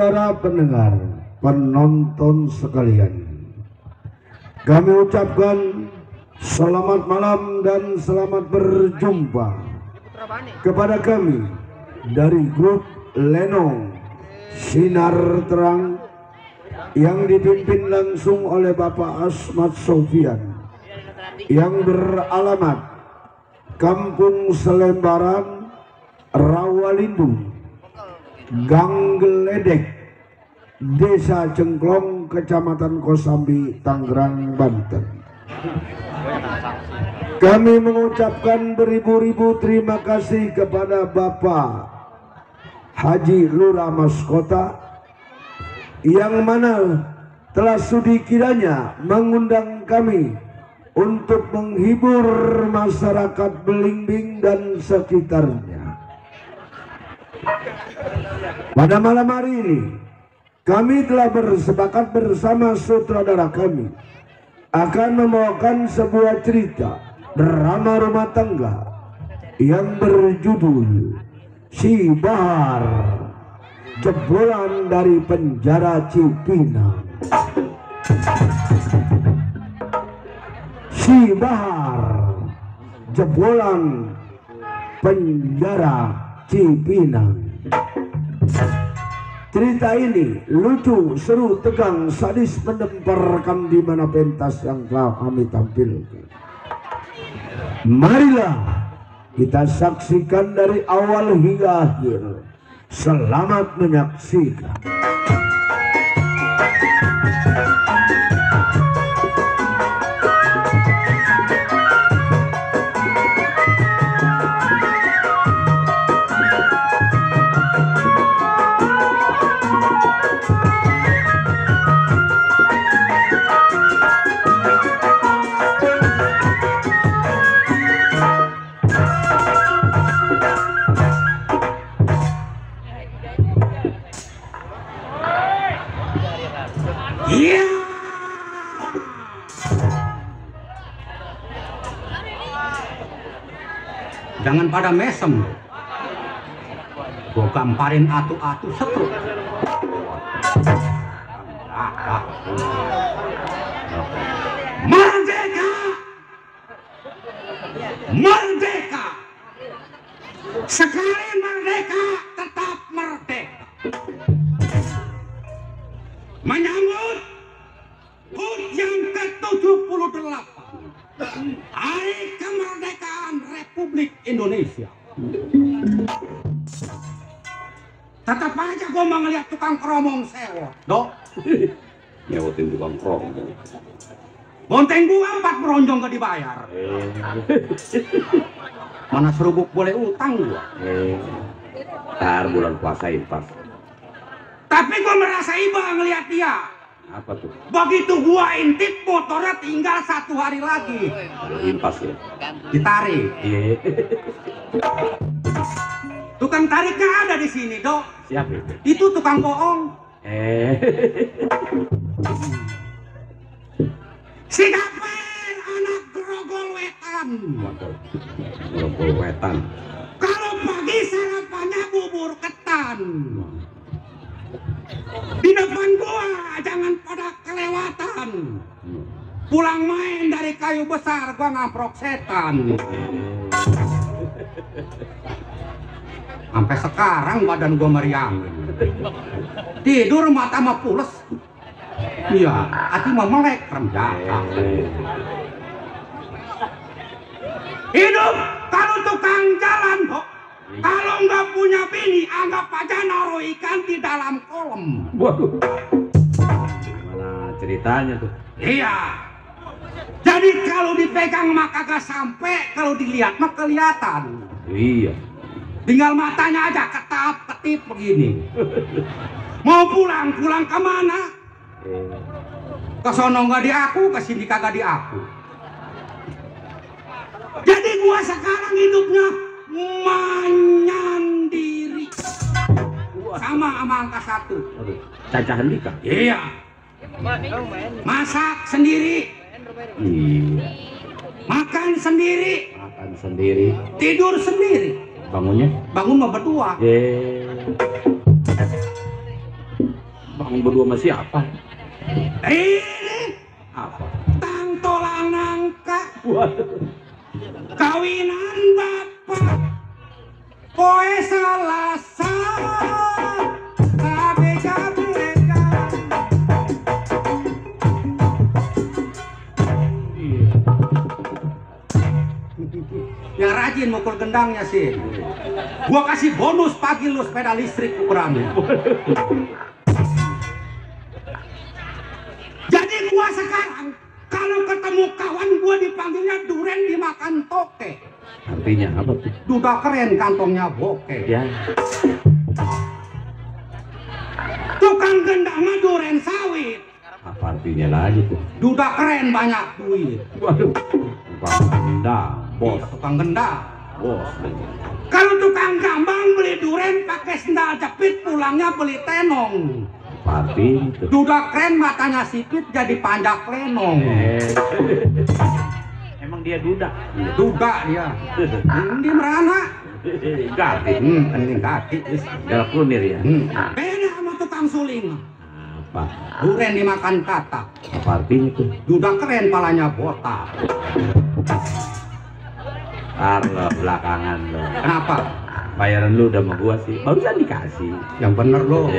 saudara pendengar, penonton sekalian, kami ucapkan selamat malam dan selamat berjumpa kepada kami dari grup Lenong Sinar Terang yang dipimpin langsung oleh Bapak Asmat Sofian yang beralamat Kampung Selembaran, Rawalindung, Gang Geledek, Desa Cengklong, Kecamatan Kosambi, Tangerang, Banten. Kami mengucapkan beribu-ribu terima kasih kepada Bapak Haji Lurah Maskota yang mana telah sudi kiranya mengundang kami untuk menghibur masyarakat Belimbing dan sekitarnya. Pada malam hari ini kami telah bersepakat bersama sutradara kami akan membawakan sebuah cerita drama rumah tangga yang berjudul Si Bahar, Jebolan dari Penjara Cipinang. Si Bahar, Jebolan Penjara Cipinang. Cerita ini lucu, seru, tegang, sadis, mendebarkan di mana pentas yang telah kami tampilkan. Marilah kita saksikan dari awal hingga akhir. Selamat menyaksikan. Jangan pada mesem, gua gamparin atu-atu setruk. Merdeka! Merdeka! Sekali merdeka, tetap merdeka. Menyambut HUT yang ke-78, Hari Kemerdekaan Republik Indonesia. Tetap aja gue mau ngeliat tukang kromong sewot, dok. Nyewotin tukang kromong. Bonteng gua 4 beronjong gak dibayar. Mana serubuk boleh utang gua. Ntar bulan puasa impas. Tapi gua merasa iba ngeliat dia. Apa tuh? Begitu gua intip, motornya tinggal 1 hari lagi. Ada impas ya? Ditarik. Tukang tariknya ada di sini, dok. Siapa? Itu tukang bohong. Si Gapel, anak Grogol Wetan. Grogol Wetan. Kalau pagi sarapannya bubur ketan. Di depan gua jangan pada kelewatan. Pulang main dari kayu besar gua ngaprok setan. Sampai sekarang badan gua meriang. Tidur mata mah pules. Iya, hati mah melek remjaka. Hidup kalau tukang jalan, kok. Kalau nggak punya bini, anggap aja naruh ikan di dalam kolam. Waduh. Gimana ceritanya tuh? Iya. Jadi kalau dipegang mah kagak sampai, kalau dilihat mah kelihatan. Iya. Tinggal matanya aja ketap-ketip begini. Mau pulang kemana? Ke sono nggak diaku, ke sini kagak diaku. Jadi gua sekarang hidupnya mandiri sama angka 1. Cacahan nikah? Iya. Masak sendiri. Iya. Makan sendiri. Makan sendiri. Tidur sendiri. Bangunnya? Bangun mah berdua. Bang berdua sama siapa? Ini Apa? tang tolang nangka Waduh. kawinan bapak poe salasa cabe-cabekan. Iya. Yang rajin mukul gendangnya sih. Gua kasih bonus pagi lu sepeda listrik ukurannya. Jadi gua sekarang kalau ketemu kawan gua dipanggilnya duren dimakan toke. Artinya apa tuh? Duda keren kantongnya bokeh. Ya. Tukang gendang mah duren sawit. Apa artinya lagi tuh? Duda keren banyak duit. Waduh. Tukang gendang, bos. Tukang gendang. Bos. Kalau tukang gambang beli duren pakai sendal jepit, pulangnya beli tenong. Apa artinya tuh? Duda keren matanya sipit jadi panjak lenong. Emang dia duda? Duda dia. Di merana. Gati. Ini kaki. Galak kunir ya? Beda sama tukang suling. Apa? Duren dimakan katak. Apa artinya tuh? Duda keren palanya botak. Ntar lo belakangan lo. Kenapa? Bayaran lu udah sama gua sih. Barusan dikasih. Yang bener lo.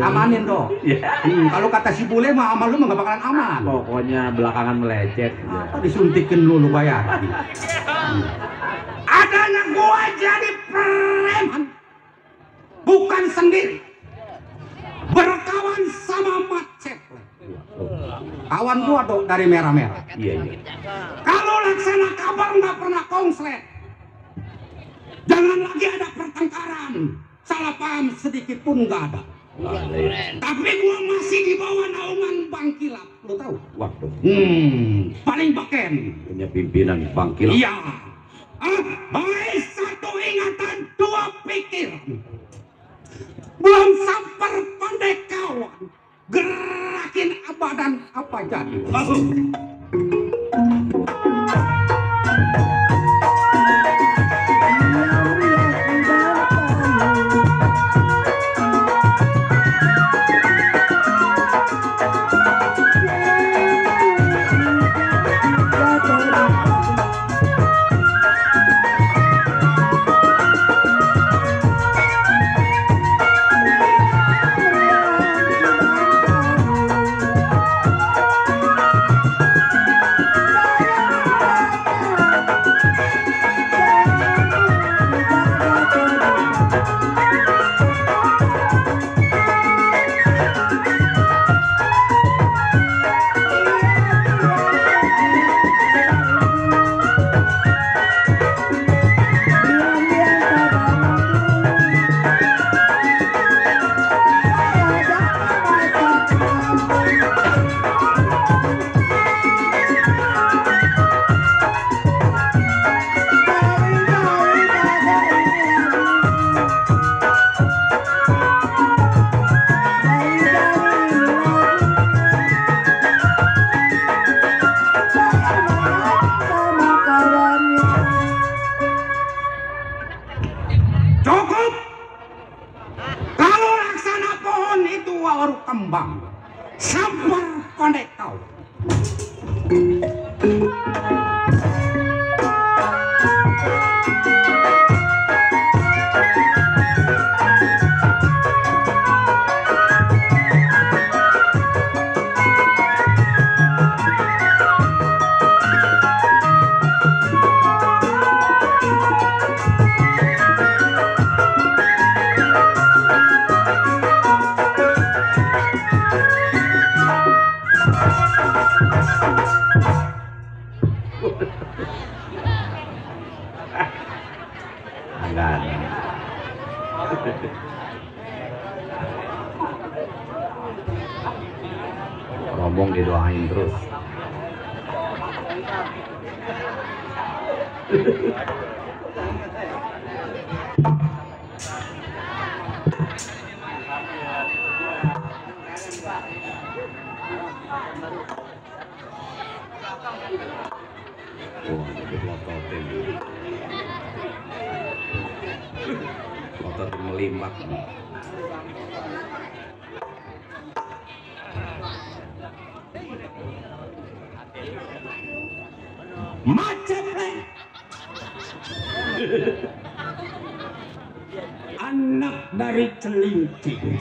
Amanin dong. Ya. Kalau kata si bule mah amal lu mah gak bakalan aman. Pokoknya belakangan melecet. Apa disuntikin lu bayar. Adanya gua jadi preman. Bukan sendiri. Berkawan sama macet. Kawan gua dong dari merah-merah. Iya, iya. Kalau laksana kabar nggak pernah konslet. Jangan lagi ada pertengkaran. Salah paham sedikit pun nggak ada. Tapi gua masih di bawah naungan Bang Kilap. Lo tahu? Waduh. Paling beken. Punya pimpinan Bang Kilap. Iya. Baik satu ingatan, dua pikiran. Belum sampai pandai kawan. Gerakin abadan apa jadi? Cukup. Kalau laksana pohon itu baru kembang. Sabar pandai kau. Enggak. Rombong didoain terus. Oh, dipelototin. Pelototin melimpah. Maceplek anak dari celincing,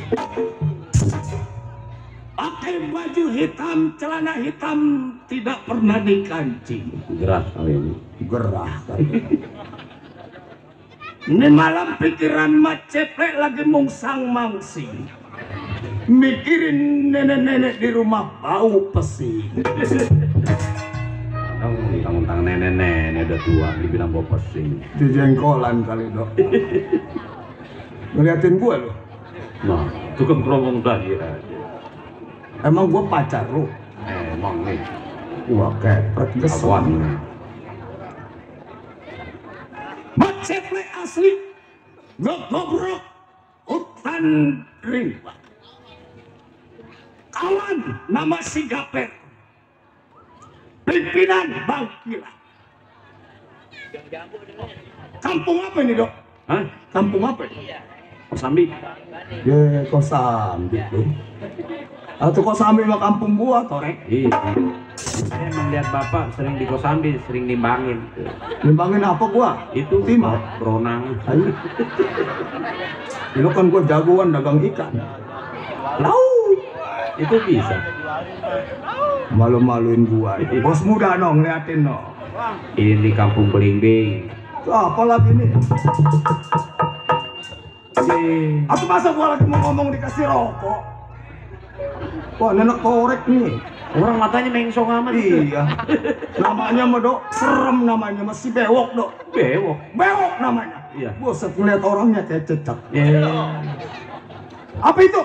pakai baju hitam, celana hitam, tidak pernah dikancing. Gerah kali ini. Gerah kali. Ini malam pikiran Maceplek lagi mungsang mangsing, mikirin nenek-nenek di rumah bau pesing. Tentang nenek-nenek udah tua dibilang bawa pesing. Dijengkolan kali dok. Ngeliatin gue lo. Nah, tukang keromong tadi aja. Emang gue pacar lo? Emang nih. Wah kepret kesel. Kawan. Maceplek asli ngegobrok hutan rimba. Kawan nama si Gaper, pimpinan Bangkila. Kampung apa ini dok? Hah? Kampung apa ini? Kosambi. Ya Kosambi tuh. Atau Kosambi mah kampung gua torek. Iya. Saya emang lihat bapak sering di Kosambi, sering nimbangin. Nimbangin apa gua? Itu timah. Beronang. Ayo. Lu kan gua jagoan dagang ikan. Lau. Itu bisa. Malu-maluin gua. Bos muda no ngeliatin no. Ini kampung Belimbing. Apa lagi nih? Atau masa gua lagi mau ngomong dikasih rokok? Wah nenek korek nih. Orang matanya mengsong amat. Iya. Namanya mah dok, serem namanya, masih bewok dok. Bewok. Bewok namanya. Iya. Buset ngeliat orangnya kayak cecak. Apa itu?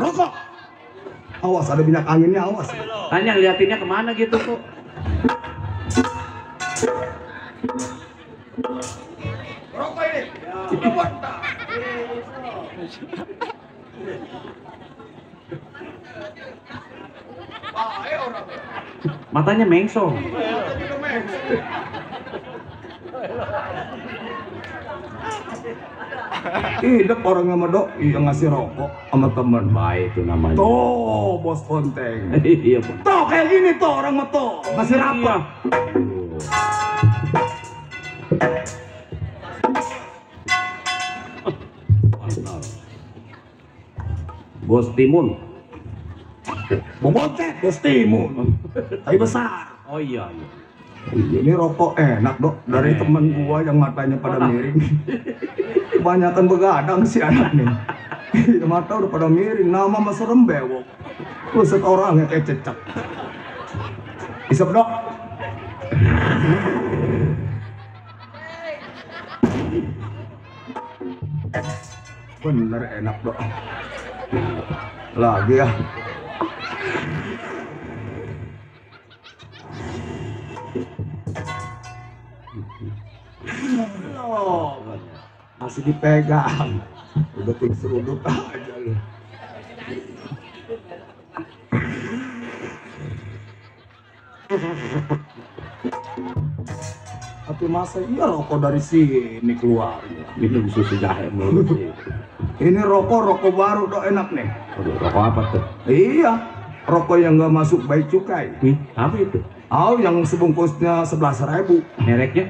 Rokok. Awas ada minyak anginnya, awas. Tanya liatinnya kemana gitu kok. Rokok ini. Buat tak? Matanya mengsong. Hidup orangnya mah dok, yang ngasih rokok sama temen. Baik itu namanya. Tuh bos Ponteng. Iya, Bang. Tuh kayak gini tuh orang mah tuh, masih rapat. Bos Timun. Bobotet, bos timun. Tapi besar. Oh iya, iya. Ini rokok enak dok, dari temen gua yang matanya pada miring. Kebanyakan begadang sih anak nih. Mata udah pada miring, nama mas serem bewok. Buset orangnya kayak cecak. Isep dok. Bener enak dok. Lagi ya. Oh, masih dipegang. Udah ting seruduk aja lu. Tapi masa iya rokok dari sini keluarnya. Minum susu jahe mulu. Ini rokok baru dok enak nih. Aduh, rokok apa tuh? Iya, rokok yang nggak masuk bayi cukai. Apa itu? Oh, yang sebungkusnya 11.000. Mereknya?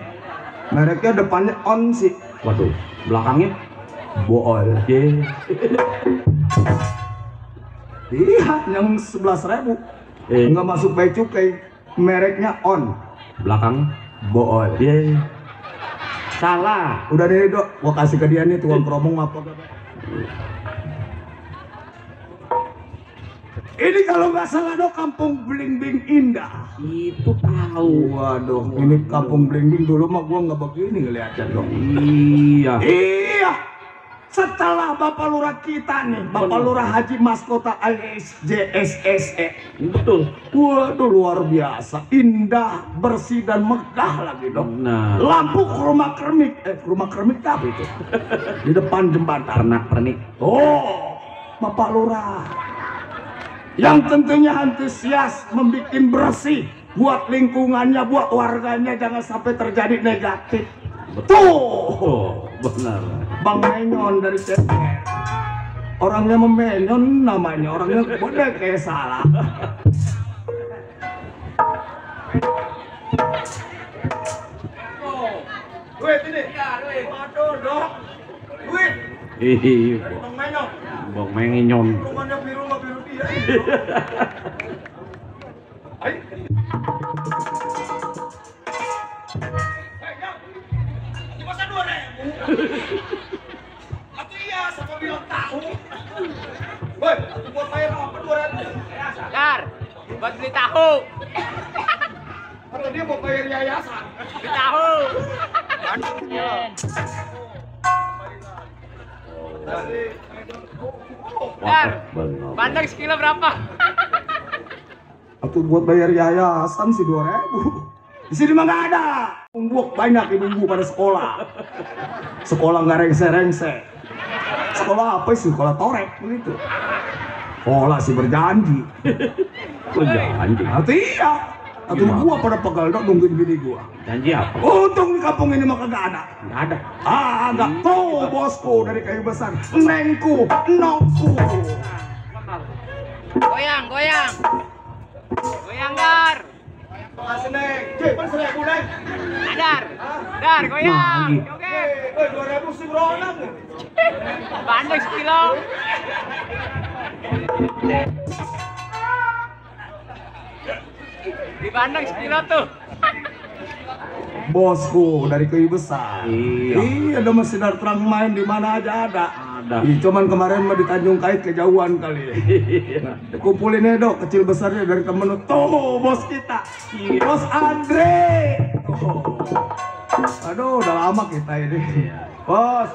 Mereknya depannya on sih. Waduh, belakangnya? Bool. Yeah. Iya, yang 11.000. Nggak masuk bayi cukai. Mereknya on. Belakang? Bool. Yeah. Salah. Udah deh dok, gua kasih ke dia nih tukang keromong apa kagak. Ini kalau nggak salah dok kampung Belimbing Indah. Itu tahu. Waduh, ini kampung Belimbing dulu mah gua nggak begini ngeliatnya dok. Iya. Iya. Setelah Bapak Lurah kita nih, Bapak Lurah Haji Maskota alias JSSE. Betul. Waduh luar biasa, indah, bersih dan megah lagi dok. Nah, Lampu rumah kermik, Rumah kermit apa itu? Di depan jembatan. pernak-pernik. oh, Bapak Lurah. yang tentunya antusias membuat bersih buat lingkungannya, buat warganya, jangan sampai terjadi negatif. Tuh, Oh, benar. Bang Menyon dari CPR. Orangnya memenyon namanya, orangnya bodoh kayak salah. Duit ini. Iya, duit. Waduh, Dok. Duit. Ih, Bang Menyong. bong menginyon. Rumahnya biru mah biru dia. Ayo. Masa 2.000? Atau iya sama bilang tahu. Woi, aku buat bayar apa 2.000? Dar, buat beli tahu. Atau dia mau bayar yayasan? Beli tahu. Dar, bandeng sekilo berapa? Atau buat bayar yayasan sih 2.000. Di sini mah nggak ada. Pembuak banyak ibu-ibu pada sekolah. Sekolah nggak rengse-rengse. Sekolah apa sih? Sekolah torek begitu. Sekolah sih berjanji. Kok janji? Atau iya. Atau gua pada pegal dok nungguin bini gua. Janji apa? Untung di kampung ini mah kagak ada. Nggak ada. Agak tuh bosku dari kayu besar. Nengku, nongku. Goyang, goyang. Goyang, Dar. Makasih Neng. Cek, pan 1.000 Neng. Dar. Dar, goyang. Lagi. Joget. 2.000 sih beronang. Bandeng sekilo. Di bandeng sekilo tuh. Bosku dari kayu besar. Iya. Iya, ada mesin terang main di mana aja ada. Ada. Ih, cuman kemarin mah di Tanjung Kait kejauhan kali. Nah, kumpulin aja dok kecil besarnya dari temen lu. Tuh bos kita. Bos Andre. Tuh. Aduh, udah lama kita ini. Bos.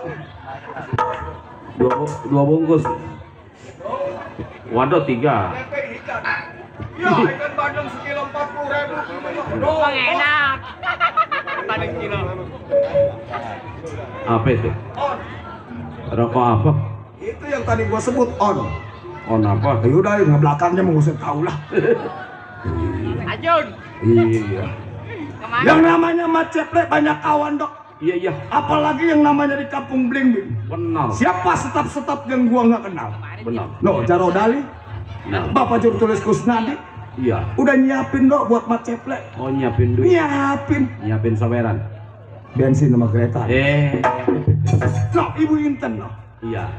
Dua bungkus. Waduh, 3. Ya, ikan bandeng sekilo 40.000. Bang enak. Bandeng sekilo. Apa itu? On. Rokok apa? Itu yang tadi gua sebut on. On apa? Ya udah, yang belakangnya mau usah tahu lah. Ajun. Iya. Kemana? Yang namanya Maceple banyak kawan dok. Iya, iya. Apalagi yang namanya di kampung Bling-Bling. Benar. Siapa setap-setap yang gua nggak kenal? Benar. No, Jarodali, Nah, Bapak Juru Tulis Kusnadi, iya. udah nyiapin dok buat Maceple. Oh, nyiapin duit. Nyiapin Nyiapin saweran. bensin sama kereta. No, Ibu Inten no. Iya.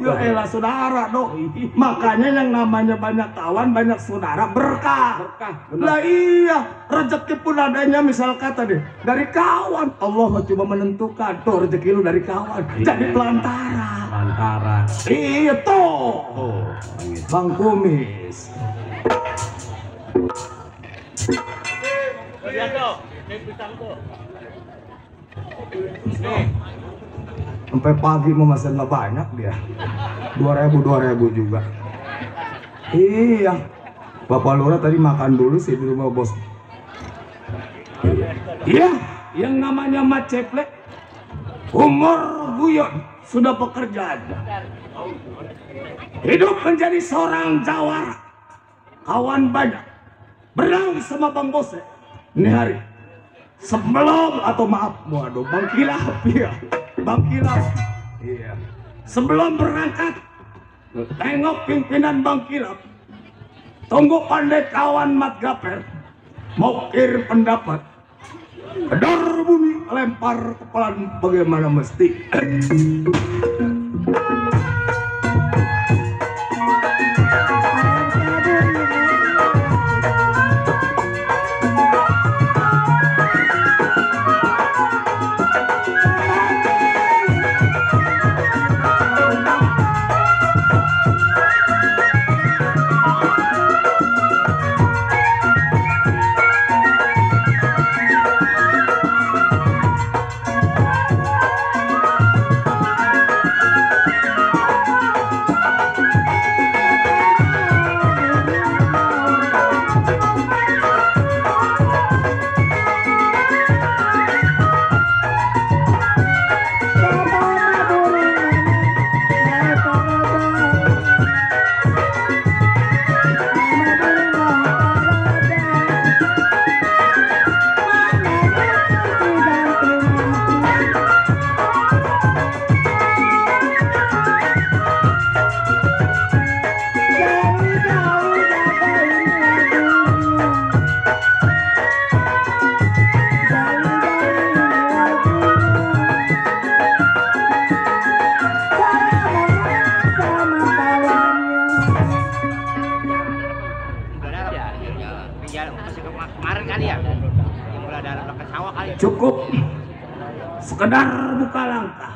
Ya elah saudara dok. Makanya yang namanya banyak kawan, banyak saudara berkah. Berkah. Lah iya, rezeki pun adanya misal kata deh dari kawan. Allah cuma menentukan tuh rezeki lu dari kawan. Iya. Jadi pelantara. Antara. Iya tuh. Oh, gitu. Bang Kumis. Lihat tuh. Ini pisang tuh. Sampai pagi mau mesen nggak banyak dia. 2.000 juga. Iya. Bapak Lurah tadi makan dulu sih di rumah bos. Iya, yang namanya Maceple. Umur guyon sudah pekerjaan. Hidup menjadi seorang jawara. Kawan banyak. Berang sama Bang Bose. Ini hari. Sebelum atau maaf, waduh, Bang Kilap ya. Bang Kilap. Iya. Sebelum berangkat, tengok pimpinan Bang Kilap. Tunggu pandai kawan Mat Gaper. Mokir pendapat. Kedor bumi, lempar kepala bagaimana mesti. Cukup sekedar buka langkah.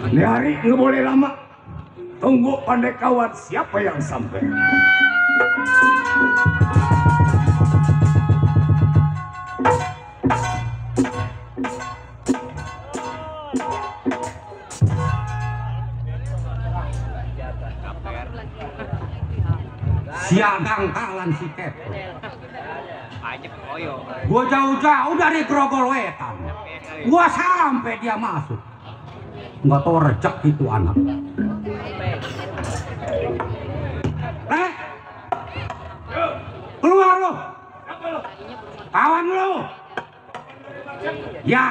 Ini hari nggak boleh lama. Tunggu pandai kawan siapa yang sampai. Siagang kalan si Kepo. Gua jauh-jauh dari Grogol Wetan. Gua sampai dia masuk. Nggak tahu rejek itu anak. Keluar lu. Kawan lu. Ya.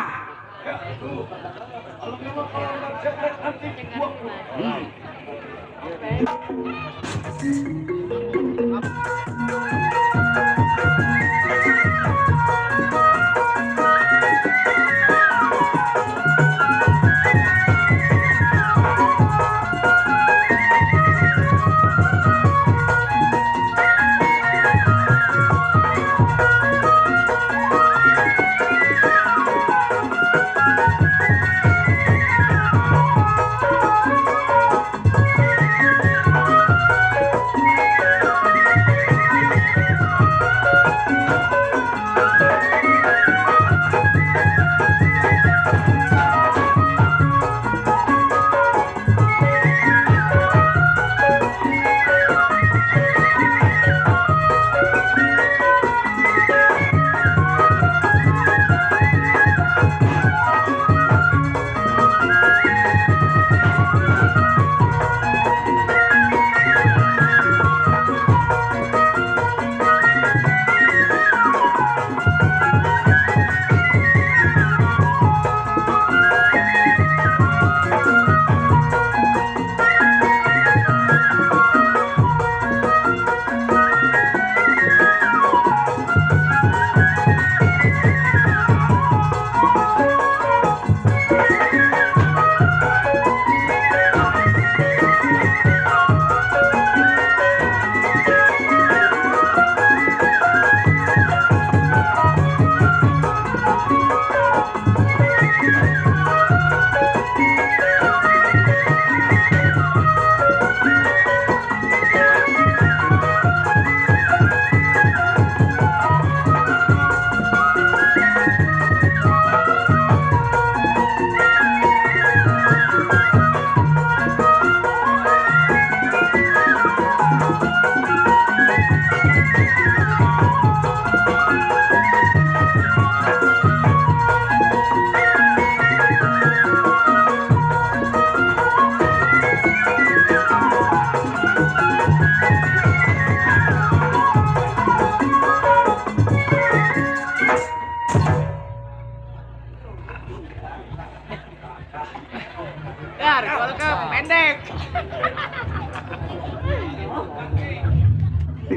Dar, goloknya pendek.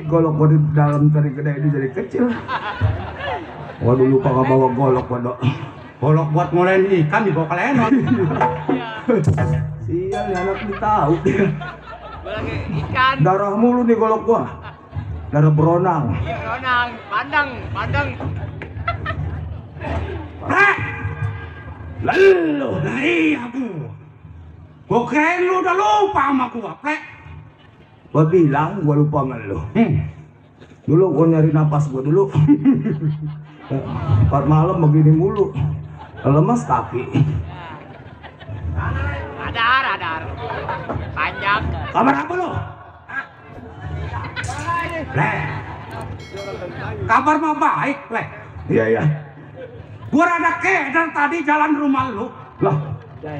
Golok gua di dalam dari gede ini jadi kecil. Waduh lupa nggak bawa golok waduh. Golok buat ngolain ikan dibawa ke lenot. Sial nih anak ini tahu dia. Gua lagi ikan. Darah mulu nih golok gua. Darah beronang. Iya, Ronang, pandang, pandang. Lalu dari aku. Gua keren lu udah lupa sama gua, plek. Gua bilang gua lupa sama lu. Dulu gua nyari napas gua dulu. Pas malam begini mulu. Lemas kaki. Radar, radar. Panjang. Kabar apa lu? Plek. Kabar mah baik, plek. Iya iya. Gua rada keder tadi jalan rumah lu. Lah,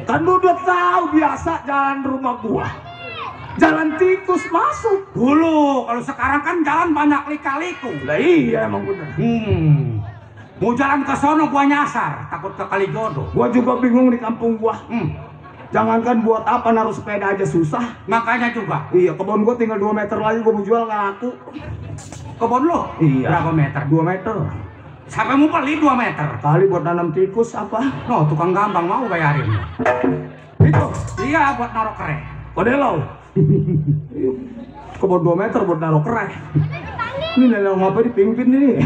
kan lu udah tahu biasa jalan rumah gua. Jalan tikus masuk. Dulu, kalau sekarang kan jalan banyak lika-liku. Lah iya emang bener. Mau jalan ke sono gua nyasar, takut ke Kalijodo. Gua juga bingung di kampung gua. Jangankan buat apa naruh sepeda aja susah. Makanya juga. Iya, kebun gua tinggal 2 meter lagi gua mau jual nggak laku. Kebun lu? Iya. Berapa meter? 2 meter. Sampai mau beli 2 meter. Kali buat nanam tikus apa? No, tukang gambang mau bayarin. Itu. Iya, buat naruh kere. Kodelau. Kebun 2 meter buat naruh kereh. Ini nenek ngapa dipimpin ini?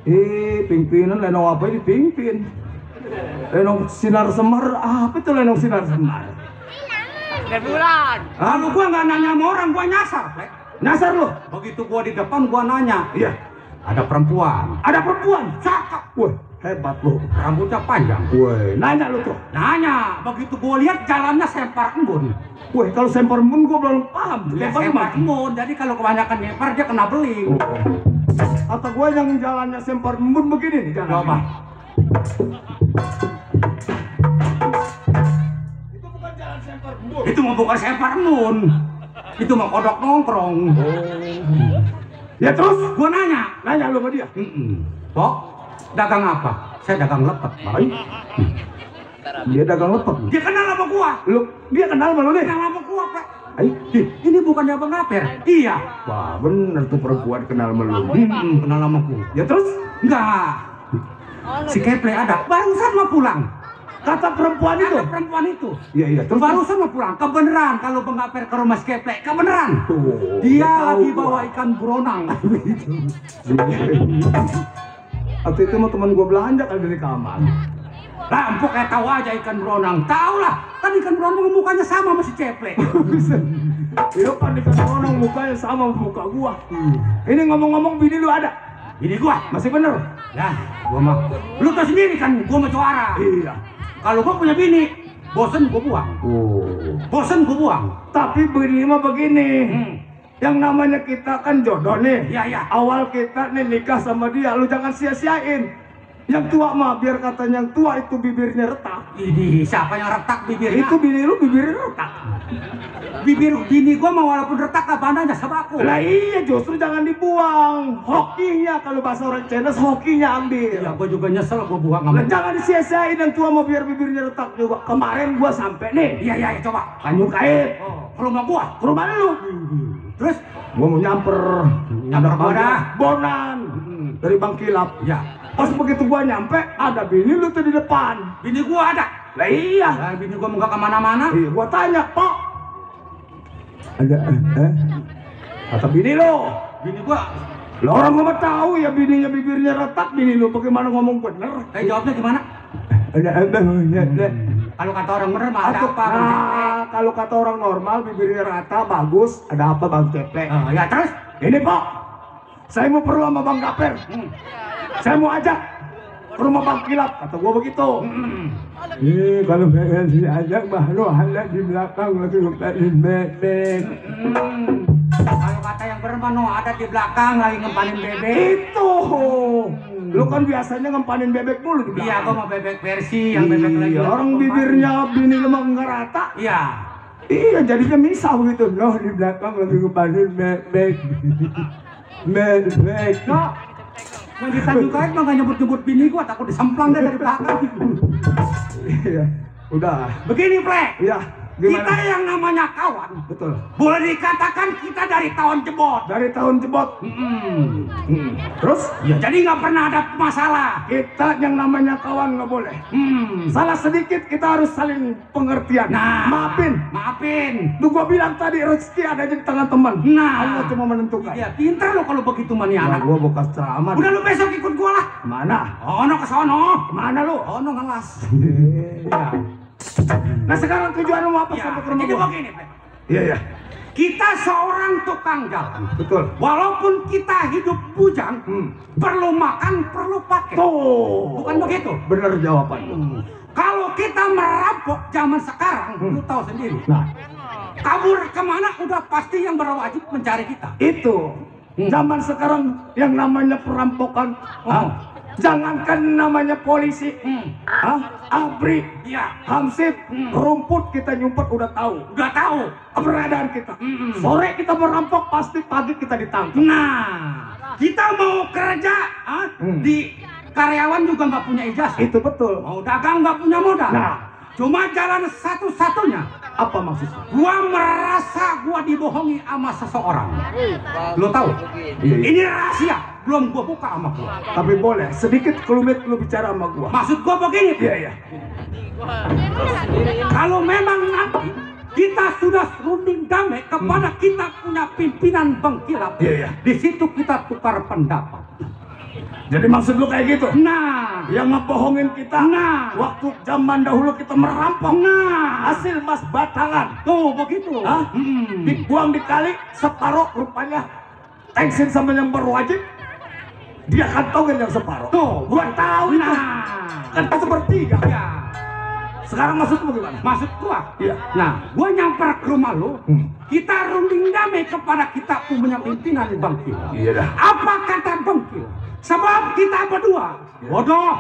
Pimpinan lenong apa ini pimpin? Lenong sinar semar, apa itu lenong sinar semar? Dan bulan. Kalau gua nggak nanya sama orang, gua nyasar, Plek. Nyasar lu? Begitu gua di depan, gua nanya. Iya. Ada perempuan. Ada perempuan. Cakep. Wah, hebat lu. Rambutnya panjang. Woi, nanya lu tuh. Nanya. Begitu gua lihat jalannya sempar embun. Wah, kalau sempar embun gua belum paham. Ya, Lempar sempar gimana? embun. Jadi kalau kebanyakan nyempar dia kena beling. Kata gua yang jalannya sempar embun begini nih jalan. Coba. Itu bukan jalan sempar embun. Itu mah bukan sempar embun. Itu mah kodok nongkrong. Ya terus Gua nanya. nanya lu sama dia. Kok dagang apa? Saya dagang lepet, Pak. Dia dagang lepet. Dia kenal sama gua. Lu dia kenal sama lu nih? Kenal sama gua, Pak. Ai, Ini bukannya Bang Ngaper? Iya. wah bener tuh perempuan kenal sama lu. Kenal sama gua. Ya terus Enggak. Si Keple ada. Barusan mau pulang. kata perempuan itu. Ada perempuan itu. Iya iya terus. Barusan mau pulang. Kebeneran kalau Bang Ngaper ke rumah si Keple. Kebeneran. Tuh, Dia tahu lagi gua. bawa ikan beronang. Waktu itu mah teman gua belanja kali di kamar. Rampok kayak tahu aja ikan beronang. Tahu lah. Kan ikan beronang mukanya sama sama si Keple. Itu kan ikan beronang mukanya sama muka gua. Ini ngomong-ngomong bini lu ada? Ini gua. Masih bener? Nah, gua mah. Lu tau sendiri kan gua mau juara. Iya. Kalau gua punya bini, bosen gua buang. Oh. Bosen gua buang. Tapi bini mah begini. Yang namanya kita kan jodoh nih. Iya, iya. Awal kita nih nikah sama dia, lu jangan sia-siain. Yang tua mah biar katanya yang tua itu bibirnya retak. Ini siapa yang retak bibirnya? Itu bini lu bibirnya retak. Bibir bini gua mau walaupun retak apa sama aku. Lah iya justru jangan dibuang. Hokinya kalau bahasa orang Chinese hokinya ambil. Ya gua juga nyesel gua buang sama Lah jangan disia-siain yang tua mau biar bibirnya retak juga. Kemarin gua sampai nih Iya, iya, coba. Tanjung Kait. Oh, ke rumah gua. Ke rumah lu. Terus Gua mau nyamper. Nyamper gua dah. Bonan. Dari Bang Kilap. ya, Pas begitu gua nyampe, ada bini lu tuh di depan. bini gua ada. Lah iya. Nah, bini gua nggak kemana-mana. Iya, gua tanya, Pok. Ada, kata bini lu. Bini gua, Lah orang gua tahu ya bininya bibirnya retak, bini lu bagaimana ngomong bener? jawabnya gimana? Ada apa? Kalau kata orang bener mah ada apa? Bang Ceple? Nah, kalau kata orang normal bibirnya rata, bagus. Ada apa Bang Ceple? Ya terus? Ini Pok, saya mau perlu sama Bang Gaper. Saya mau ajak ke rumah Bang Kilap, kata gua begitu. Kalau pengen diajak mah lu ada di belakang lagi ngempanin bebek. Kalau kata yang bener mah no, ada di belakang lagi ngempanin bebek. Itu. Lu kan biasanya ngempanin bebek mulu di belakang. Iya, gua mau bebek versi yang bebek lagi. Iya, orang bibirnya bini lu mah enggak rata. Iya. Iya, jadinya misah begitu. Loh, di belakang lagi ngempanin bebek. Bebek. No. Yang di Tanjung Kait mah nggak nyebut-nyebut bini gua, takut disemplang deh dari belakang. Iya, udah. Begini, Plek. Iya, Kita gimana? yang namanya kawan, Betul. boleh dikatakan kita dari tahun jebot. Dari tahun jebot. Terus Ya, jadi nggak pernah ada masalah. kita yang namanya kawan nggak boleh. Salah sedikit kita harus saling pengertian. Nah, maafin. Lu gua bilang tadi rezeki ada di tangan teman. Nah. Allah cuma menentukan. Ya, pintar lo kalau begitu mah nih Nah, anak. gua bekas ceramah. Udah lu besok ikut gua lah. Mana? Ono ke sono. Mana lu? Ono ngelas. Iya. Nah sekarang tujuan lu apa Ya, sampai ke rumah jadi gua? begini, Plek. Iya iya. Kita seorang tukang jalan. Betul. Walaupun kita hidup bujang, perlu makan, perlu pakai. Tuh. Bukan begitu? Bener jawaban. Kalau kita merampok zaman sekarang, lu tahu sendiri. Nah, Kabur kemana udah pasti yang berwajib mencari kita. itu zaman sekarang yang namanya perampokan. Jangankan namanya polisi, ABRI, Iya, Hamsip, rumput kita nyumpet udah tahu udah tahu. keberadaan kita. Sore kita merampok pasti pagi kita ditangkap. Nah, kita mau kerja di karyawan juga nggak punya ijazah. Itu betul. Mau dagang nggak punya modal. Nah. Cuma jalan satu-satunya. Apa maksudnya? Gua merasa gua dibohongi sama seseorang. Lo tahu? Iya. Ini rahasia. Belum gua buka sama gua. Tapi boleh sedikit kelumit lu bicara sama gua. Maksud gua begini. Iya iya. Kalau memang nanti kita sudah runding damai kepada kita punya pimpinan Bang Kilap. Iya, iya. Di situ kita tukar pendapat. Jadi maksud lu kayak gitu? Nah, Yang ngebohongin kita. Nah. Waktu zaman dahulu kita merampok. nah, Hasil mas batalan. tuh begitu. Hah? Dibuang di kali separuh rupanya. Thanksin sama yang berwajib. Dia kantongin yang separuh. Tuh, Gua tahu itu. nah, Kan sepertiga. ya. Sekarang maksudmu gimana? Maksud gua, Iya. nah, gua nyamper ke rumah lu, kita runding damai kepada kita punya pimpinan Bangkil. Iya dah. Apa kata Bangkil? Sebab kita berdua bodoh,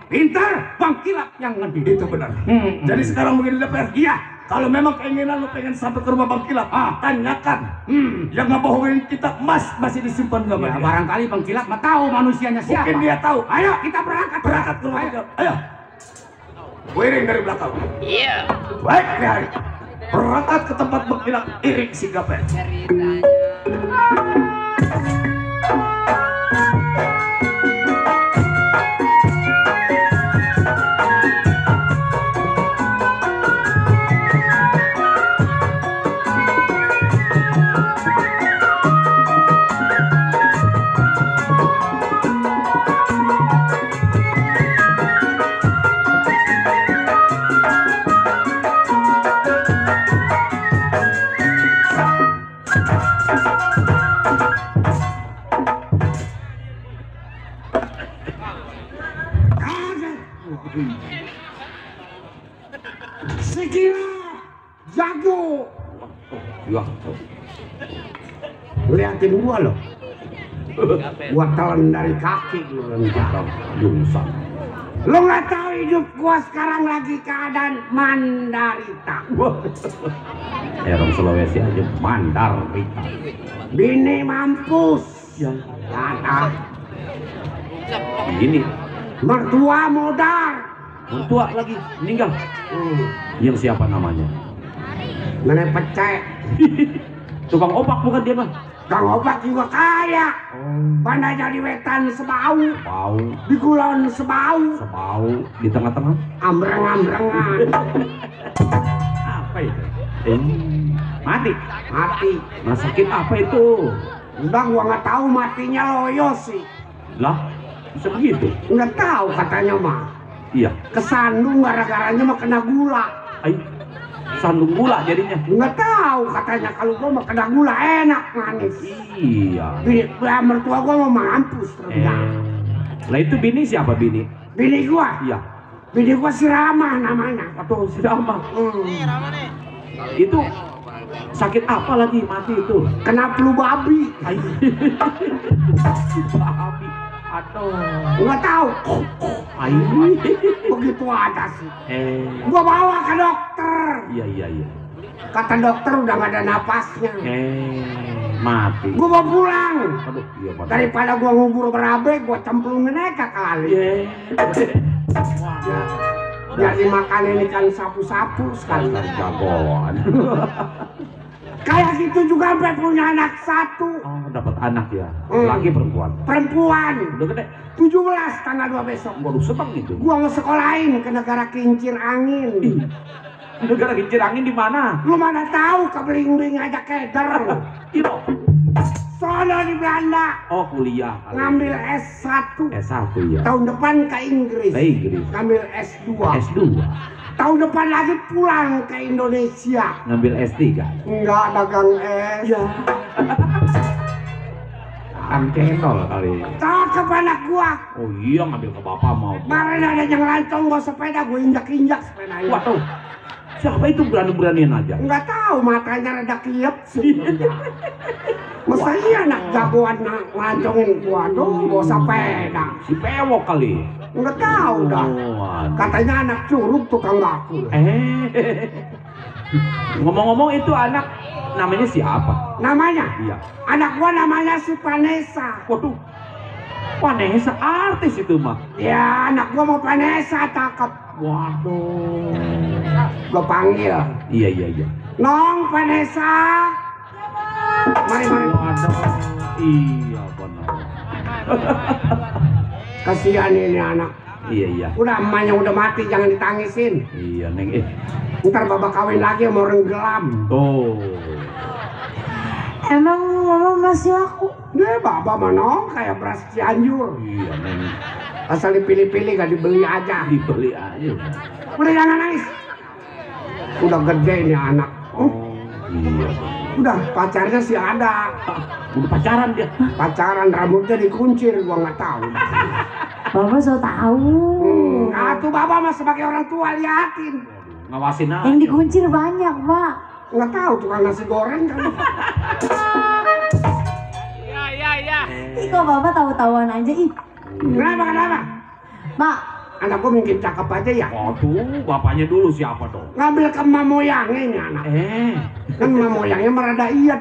pintar, Bangkilap yang ngedidik. Itu benar. Hmm. Jadi sekarang begini DPR. Iya. Kalau memang keinginan lu pengen sampai ke rumah Bang Kilap, tanyakan. Yang ngebohongin kita emas masih disimpan gak Ya, barangkali Bangkilap mah tahu manusianya siapa. Mungkin dia tahu. Ayo kita berangkat Berangkat ke rumah Bang Ayo. Kilap. Ayo. Wiring dari belakang. Iya. Baik nih hari. Berangkat ke tempat Bang Kilap. Iring si Gapen. Sekira jago. Ya. Liatin gua loh. Gua telan dari kaki lu rendah. Jungsan. Lu nggak tahu hidup gua sekarang lagi keadaan mandarita. Orang Sulawesi aja Mandarita. Bini mampus. Ya. Kata Ini mertua modal. mertua lagi meninggal. Yang siapa namanya? Nenek pecek. Tukang opak bukan dia mah? Kang obat juga kaya. Pandai jadi wetan sebau. Bau, Di kulon sebau. sebau di tengah-tengah. Ambreng-ambrengan. Apa itu? Mati. Mati. Nah sakit apa itu? Udah gua nggak tahu matinya loyo sih. Lah, bisa begitu? Nggak tahu katanya mah. Iya. Kesandung gara-garanya mah kena gula. Ay, sandung gula jadinya. Nggak tahu katanya kalau gua mah kena gula enak manis. Iya. Bini, mertua gua mau mampus rendah. Lah itu bini siapa bini? Bini gua, Iya. bini gua si Rama namanya. Atau si Rama. Hmm. Itu sakit apa lagi mati itu? Kena flu babi. Ay. Babi. Atau Nggak tahu. ay. Begitu ada sih. Eh. Gua bawa ke dokter. Iya iya iya. Kata dokter udah nggak ada napasnya. Mati. Gua mau pulang. Aduh, iya Pak. Daripada gua ngubur berabe, gua cemplungin aja kali. Biar dimakanin ikan sapu-sapu sekali. Jagoan. Kayak gitu juga sampai punya anak satu. Oh, dapat anak ya. Hmm. Laki perempuan. Perempuan. Udah gede. 17 tanggal 2 besok. Waduh, seneng itu. Gua ngesekolahin ke negara kincir angin. Negara kincir angin di mana? Lu mana tahu ke Beling-Beling aja keder. Itu. Sono di Belanda. Oh, kuliah. Ngambil S1. S1 ya. Tahun depan ke Inggris. Ke Inggris. Ngambil S2. S2. Tahun depan lagi pulang ke Indonesia. Ngambil S3. Enggak dagang es. Ya. Cendol kali. Cakep anak gua. Oh iya, ngambil ke bapak mau. Kemarin ada yang lancong bawa sepeda, gua injak-injak sepedanya. Waduh. Siapa itu berani-beranian aja? Enggak tahu matanya rada kiep sih. Masa iya anak jagoan ngelancongin gua dong bawa sepeda. Si pewok kali. Enggak tahu dah. Waduh. Katanya anak curug tukang bakul. Ngomong-ngomong itu anak namanya siapa? Namanya? Iya. Anak gua namanya si Vanessa. Waduh. Vanessa artis itu mah. Ya anak gua mau Vanessa cakep. Waduh. Gua panggil. Iya iya iya. Nong Vanessa. Mari mari. Waduh. Iya benar. Kasihan ini anak. Iya iya. Udah emaknya udah mati jangan ditangisin. Iya neng. Ntar babak kawin lagi sama orang gelam. Oh. Emang mama masih laku. Dia baba mana kayak beras Cianjur. Iya, Neng. Asal dipilih-pilih gak dibeli aja. Dibeli aja. Udah jangan nangis. Udah gede nih anak. Iya. Udah pacarnya sih ada. Udah pacaran dia. Pacaran rambutnya dikuncir gua nggak tahu. Bapak so tahu. Atuh baba mah sebagai orang tua liatin. Ngawasin aja. Yang dikuncir banyak, Pak. Nggak tahu tukang nasi goreng kan. Ya. Ih, kok Bapak tahu-tahuan aja ih. Kenapa? Pak, Anak gua mungkin cakep aja ya. Waduh, bapaknya dulu siapa dong? Ngambil ke emak moyangnya ini anak. Kan emak moyangnya merada iyet.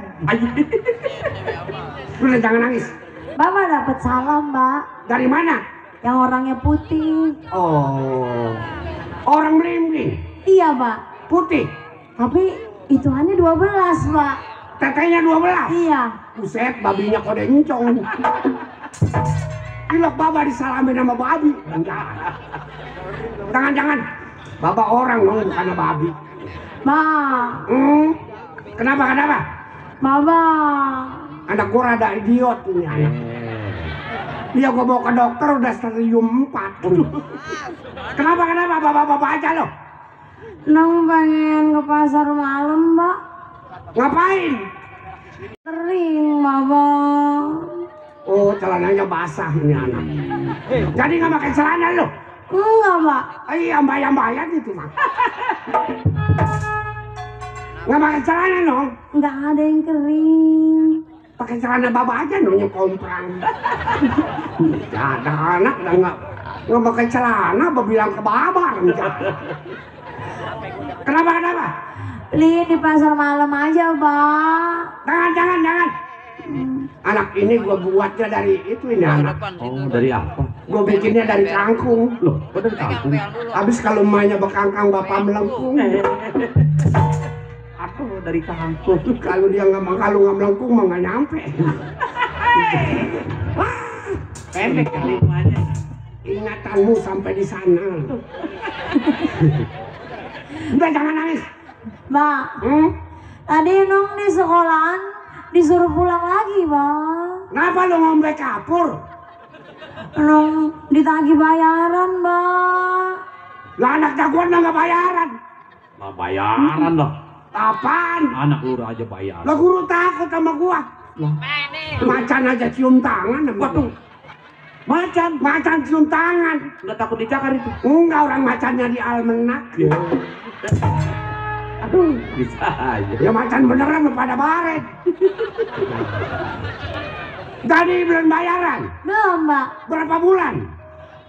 Udah jangan nangis. Bapak dapat salam, Mbak. Dari mana? Yang orangnya putih. Oh, orang belimbing. Iya, Pak. Putih. Tapi hitungannya 12, Pak. Tetenya 12. Iya. Buset, babinya kode encong. Gila baba disalamin sama babi. Jangan. Baba orang dong, bukan babi. Mbak. Kenapa? Bapak. Anak gua rada idiot ini anak. Dia gua bawa ke dokter udah stadium 4. Kenapa? Bapak aja lo. Nang pengen ke pasar malam, Mbak. Ngapain? Kering, Bapak. Oh, celananya basah ini anak. Jadi nggak pakai celana lo? Enggak, Pak. Iya, ambayang gitu mah. Nggak pakai celana dong? Enggak ada yang kering. Pakai celana baba aja dong yang komprang. Ya ada anak udah nggak pakai celana, baba bilang ke baba. Kenapa? Lihat di pasar malam aja, Pak. Jangan. Anak ini gua buatnya dari itu ini anak. Oh, dari apa? Gua bikinnya dari kangkung. Loh, kok dari kampung? Habis kalau emaknya bekangkang bapak melengkung. Aku dari kampung. Kalau dia nggak melengkung mah nggak nyampe. Pendek kali emaknya. Ingatanmu sampai di sana. Udah jangan nangis. Mbak, tadi Nong di sekolahan disuruh pulang lagi, Bang. Kenapa lu ngombe kapur? Nong ditagih bayaran, Mbak. Lah anak jagoan mah nggak bayaran. Nah, bayaran lah. Apaan? Anak lu udah aja bayar. Lah guru takut sama gua. Macan aja cium tangan. Waduh. Macan cium tangan. Nggak takut dicakar itu? Enggak, orang macannya di almenak. Aduh, bisa aja. Ya macan beneran pada baret. Jadi belum bayaran. Belum, Mbak. Berapa bulan?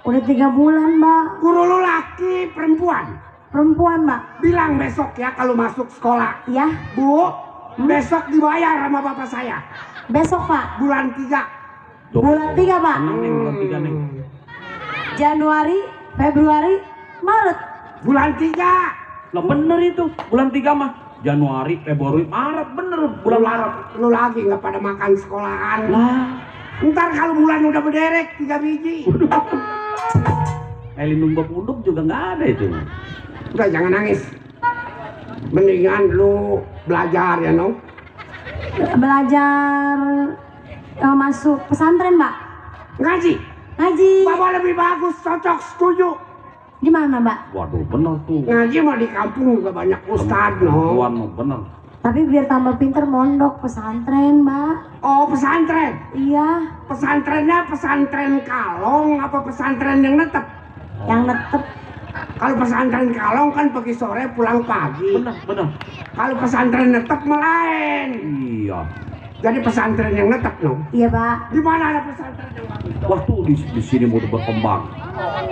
Udah 3 bulan, Mbak. Guru lu laki perempuan? Perempuan, Mbak. Bilang besok ya kalau masuk sekolah. Ya, Bu, besok dibayar sama bapak saya. besok, Pak. Bulan 3. Bulan 3, Pak. Tenang nih, bulan 3 nih. Januari, Februari, Maret. Bulan 3. Lah bener itu, bulan 3 mah. Januari, Februari, Maret, bener bulan Maret. Lu lagi nggak pada makan sekolahan. Lah, Ntar kalau bulan udah berderek 3 biji. Eli numbuk-numbuk juga nggak ada itu. Udah jangan nangis. Mendingan lu belajar ya, Nong. Belajar masuk pesantren, Mbak. Ngaji. Ngaji. Bapak lebih bagus, cocok, setuju. Di mana, Mbak? Waduh, bener tuh. Ngaji mah di kampung juga banyak ustad, no. Tuan mah bener. Tapi biar tambah pinter mondok pesantren, Mbak. Oh, pesantren. Iya, Pesantrennya pesantren kalong apa pesantren yang netep? yang netep. Kalau pesantren kalong kan pergi sore pulang pagi. Bener. Kalau pesantren netep mah lain. Iya. Jadi pesantren yang netep, no. Iya, Pak. Di mana ada pesantren yang bagus? Waktu di sini mau berkembang.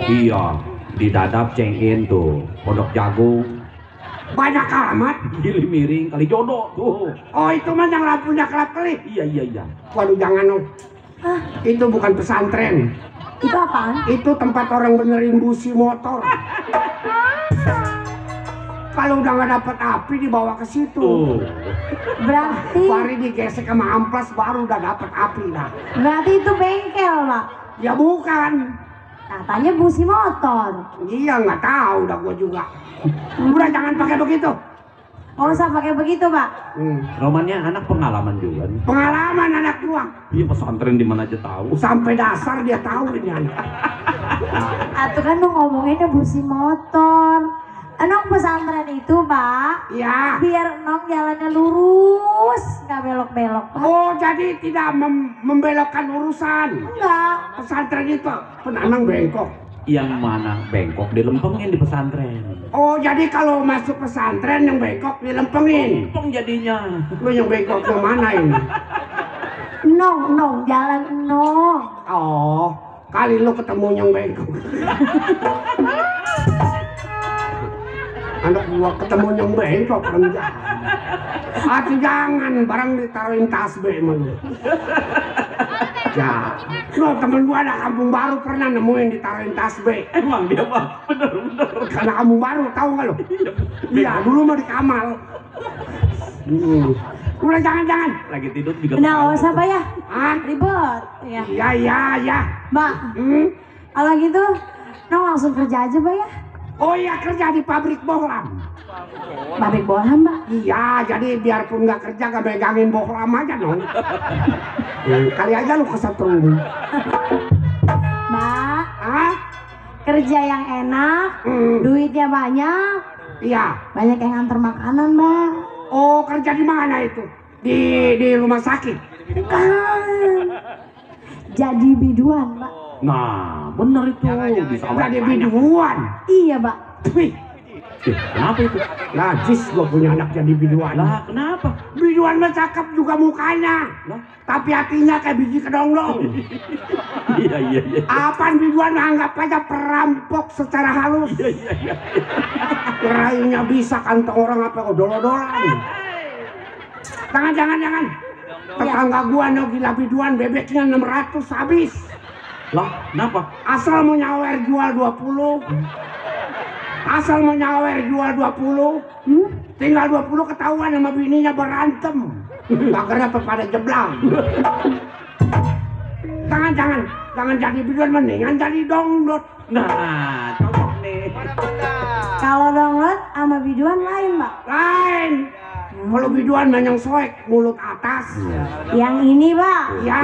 Iya, di Dadap Cengin tuh, Pondok Jagung, Banyak amat. Gili Miring, Kali Jodoh tuh. Oh, itu mah yang lampunya kelap-kelip. Iya. Waduh, jangan, no. Hah, Itu bukan pesantren. itu apaan? Itu tempat orang benerin busi motor. Kalau udah nggak dapet api dibawa ke situ. Tuh. Berarti Mari digesek sama amplas baru udah dapet api dah. berarti itu bengkel, Pak. Ya bukan. Katanya busi motor. Iya nggak tahu dah gua juga. Udah jangan pakai begitu. Nggak usah pakai begitu, Pak. Romannya anak pengalaman juga nih. Pengalaman anak gua. Iya pesantren di mana aja tahu. Sampai dasar dia tahu ini anak. Atuh kan lu ngomonginnya busi motor. Enong pesantren itu, Pak. Ya. Biar Enong jalannya lurus, nggak belok-belok, Pak. Oh, jadi tidak membelokkan urusan. Enggak. Pesantren itu penanang bengkok. Yang mana bengkok dilempengin di pesantren. Oh, jadi kalau masuk pesantren yang bengkok dilempengin. Lempeng jadinya. Lu yang bengkok ke mana ini? Enong, jalan Enong. Oh, kali lu ketemu yang bengkok. Anak gua ketemu yang bengkok kan. Hati jangan barang ditaruhin tasbih sama lu. Ya, lu temen gua ada kampung baru pernah nemuin ditaruhin tasbih. Emang dia bang, bener. Karena kampung baru tahu nggak lo? Iya, dulu mah di Kamal. Udah jangan. Lagi tidur juga. Nah, nggak usah, Pak ya. Ah, Ribet. Ya. ya. Mbak, kalau gitu, Enong langsung kerja aja, Pak ya. Oh iya, kerja di pabrik bohlam. Pabrik bohlam, Mbak. Iya, jadi biarpun nggak kerja nggak megangin bohlam aja dong. Kali aja lu kesetrum. Mbak, Ah, kerja yang enak, duitnya banyak, iya. banyak yang nganter makanan, Mbak. Oh, kerja di mana itu? Di rumah sakit. Bukan. Jadi biduan, Mbak. Nah, bener itu. Di sawah Jadi banyak. biduan. Iya, Mbak. Wih, Kenapa itu? najis gua punya anak jadi biduan. Lah, kenapa? Biduan mah cakep juga mukanya. Lah, Tapi hatinya kayak biji kedong-dong. iya. Apaan biduan anggap aja perampok secara halus. Iya. Rainya bisa kantong orang apa odol-odolan. Jangan. Tetangga gua no gila biduan bebeknya 600 habis. Lah, kenapa? Asal mau nyawer jual 20. Tinggal 20 ketahuan sama bininya berantem. Pagernya pada jeblang. Jangan jadi biduan, mendingan jadi dongdot. Nah, cocok nih. Kalau download sama biduan lain, Mbak. Lain. Kalau biduan yang soek mulut atas. Yang ini, Pak. Ya,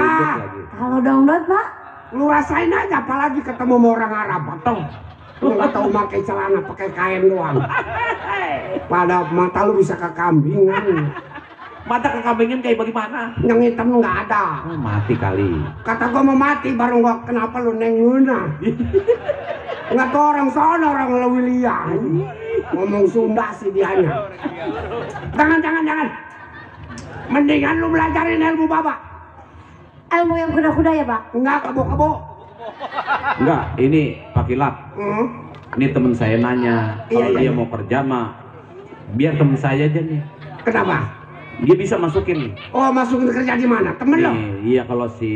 Kalau download, Pak. lu rasain aja apalagi ketemu sama orang Arab atau lu nggak tahu pakai celana pakai kain doang. Pada mata lu bisa kekambingan. Mata kekambingan kayak bagaimana? Yang hitam nggak ada. Oh, mati kali. Kata gua mau mati baru gua kenapa lu nenguna. Nggak tahu orang sono orang Lewilia. Ngomong Sunda sih dianya. Jangan. Mendingan lu belajarin ilmu Bapak. Ilmu yang kuda-kuda ya, Pak? Enggak kebo-kebo. Enggak, ini Pak Kilap. Ini temen saya nanya, kalau Iya. dia mau kerja mah biar temen saya aja nih. Kenapa? Dia bisa masukin. Oh, masukin kerja di mana? Temen lo? Iya, kalau si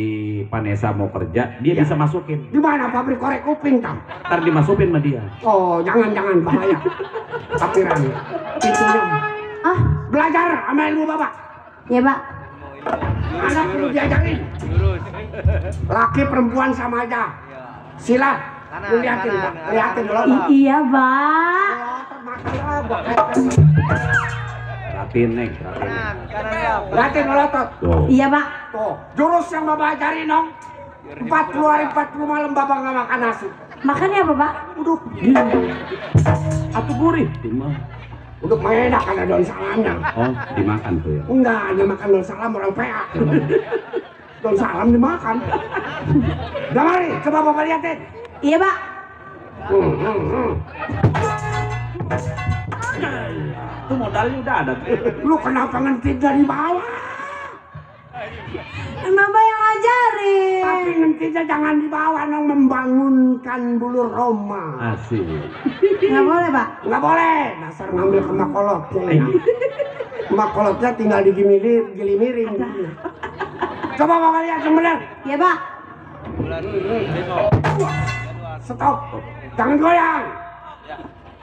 Vanessa mau kerja, dia Iya. bisa masukin. Di mana pabrik korek kuping tam? Ntar dimasukin sama dia. Oh, jangan bahaya. Tapiran. Pintunya. Ah, Belajar sama ilmu Bapak. ya, Pak. Anak perlu diajarin. Laki perempuan sama aja. Silat. Lu liatin, Pak. Liatin lo. Iya, Pak. Ratin, Neng. Ratin. Liatin melotot. Tuh. Iya, Pak. Tuh, jurus yang Bapak ajarin dong. 40 hari 40 malam Bapak nggak makan nasi. Makannya apa, Pak? Uduk. Atuh gurih. Uduk enak ada daun salamnya. Oh, dimakan tuh ya. Enggak, hanya makan daun salam orang PA. Daun salam dimakan. Udah mari, coba Bapak liatin. Iya, Pak. Itu modalnya udah ada tuh. Lu kenapa ngentit dari bawah? Bapak yang ngajarin. Tapi ngentitnya jangan di bawah, nong membangunkan bulu Roma. Asik. Nggak boleh, Pak. Nggak boleh, dasar ngambil ke makolotnya. Ya. Makolotnya tinggal digili miring. Coba Bapak lihat yang benar. Iya, Pak. Stop, jangan goyang.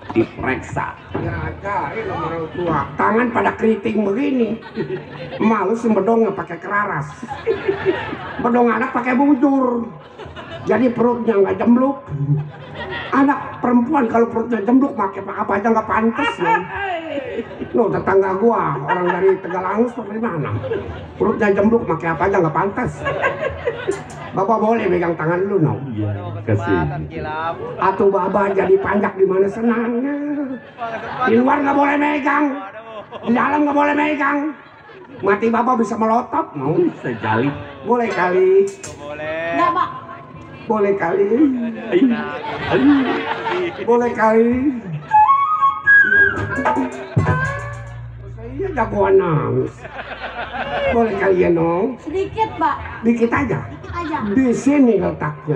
Diperiksa. Ya ajarin sama orang tua. Tangan pada keriting begini. Malu sih bedongnya pakai keraras. Bedong anak pakai bujur. Jadi perutnya nggak jembluk. Anak perempuan kalau perutnya jembluk pakai apa aja nggak pantas ya. Lo tetangga gua orang dari Tegalangus tuh dari mana? Perutnya jembuk, pakai apa aja nggak pantas. Bapak boleh megang tangan lu, no? Iya, kasih. Atau Bapak jadi panjak di mana senangnya. Di luar nggak boleh megang, di dalam nggak boleh megang. Mati Bapak bisa melotot, mau? Sejalip. Boleh kali. Enggak, Pak. Boleh kali. Boleh kali. Saya jagoan nangis. Boleh kali ya, no? Sedikit, Pak. Dikit aja. Sedikit aja. Di sini letaknya.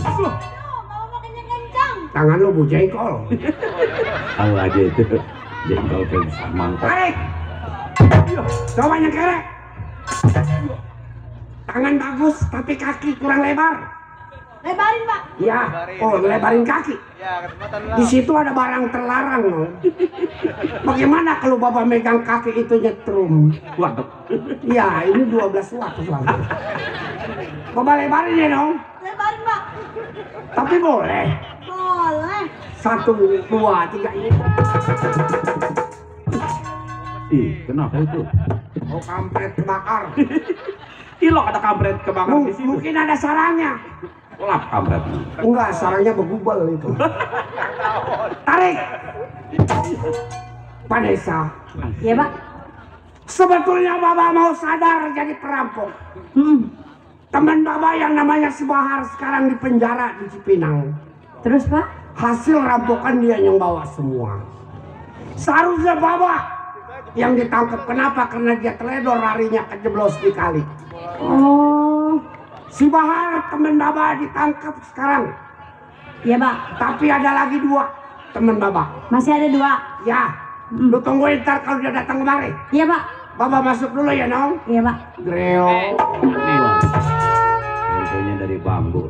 Aduh, Bapak mau kencang-kencang. Tangan lu bujengkol. Tahu aja itu. Jengkol kan mangkok. Tarik. Coba nyengkerek. Tangan bagus tapi kaki kurang lebar. Lebarin, Pak. Ya, oh lebarin kaki. Di situ ada barang terlarang, no. Bagaimana kalau Bapak megang kaki itu nyetrum? Waduh. Ya, ini 12 watt soalnya. Bapak lebarin ya, no. Lebarin, Pak. Tapi boleh. Boleh. 1, 2, 3 ini. Ih, kenapa itu? Oh, kampret kebakar. Ilo ada kampret kebakar di sini. Mungkin ada sarangnya. Lap kampret. Enggak, sarangnya begubel itu. Tarik. Pak Desa, Iya, Pak. sebetulnya Bapak mau sadar jadi perampok. Teman Bapak yang namanya si Bahar sekarang di penjara di Cipinang. Terus, Pak? Hasil rampokan dia yang bawa semua. Seharusnya Bapak yang ditangkap. Kenapa? Karena dia teledor larinya kejeblos di kali. Oh. Si Bahar teman Bapak ditangkap sekarang. Iya, Pak. Tapi ada lagi 2 teman Bapak. Masih ada 2. Ya, lu tungguin ntar kalau dia datang kemari. Iya, Pak. Bapak masuk dulu ya, Nong. Iya, Pak. Greo. Wah. Contohnya dari bambu.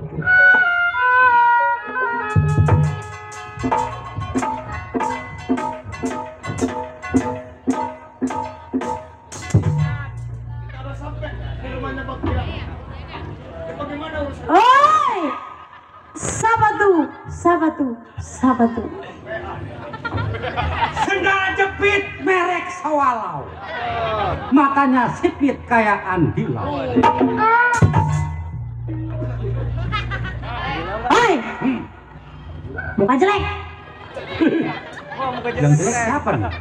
Oi! Siapa tuh? Siapa tuh? Siapa tuh? Sendal jepit merek Sawalau. Matanya sipit kayak andilau. Oi! Muka jelek. Yang jelek siapa nih?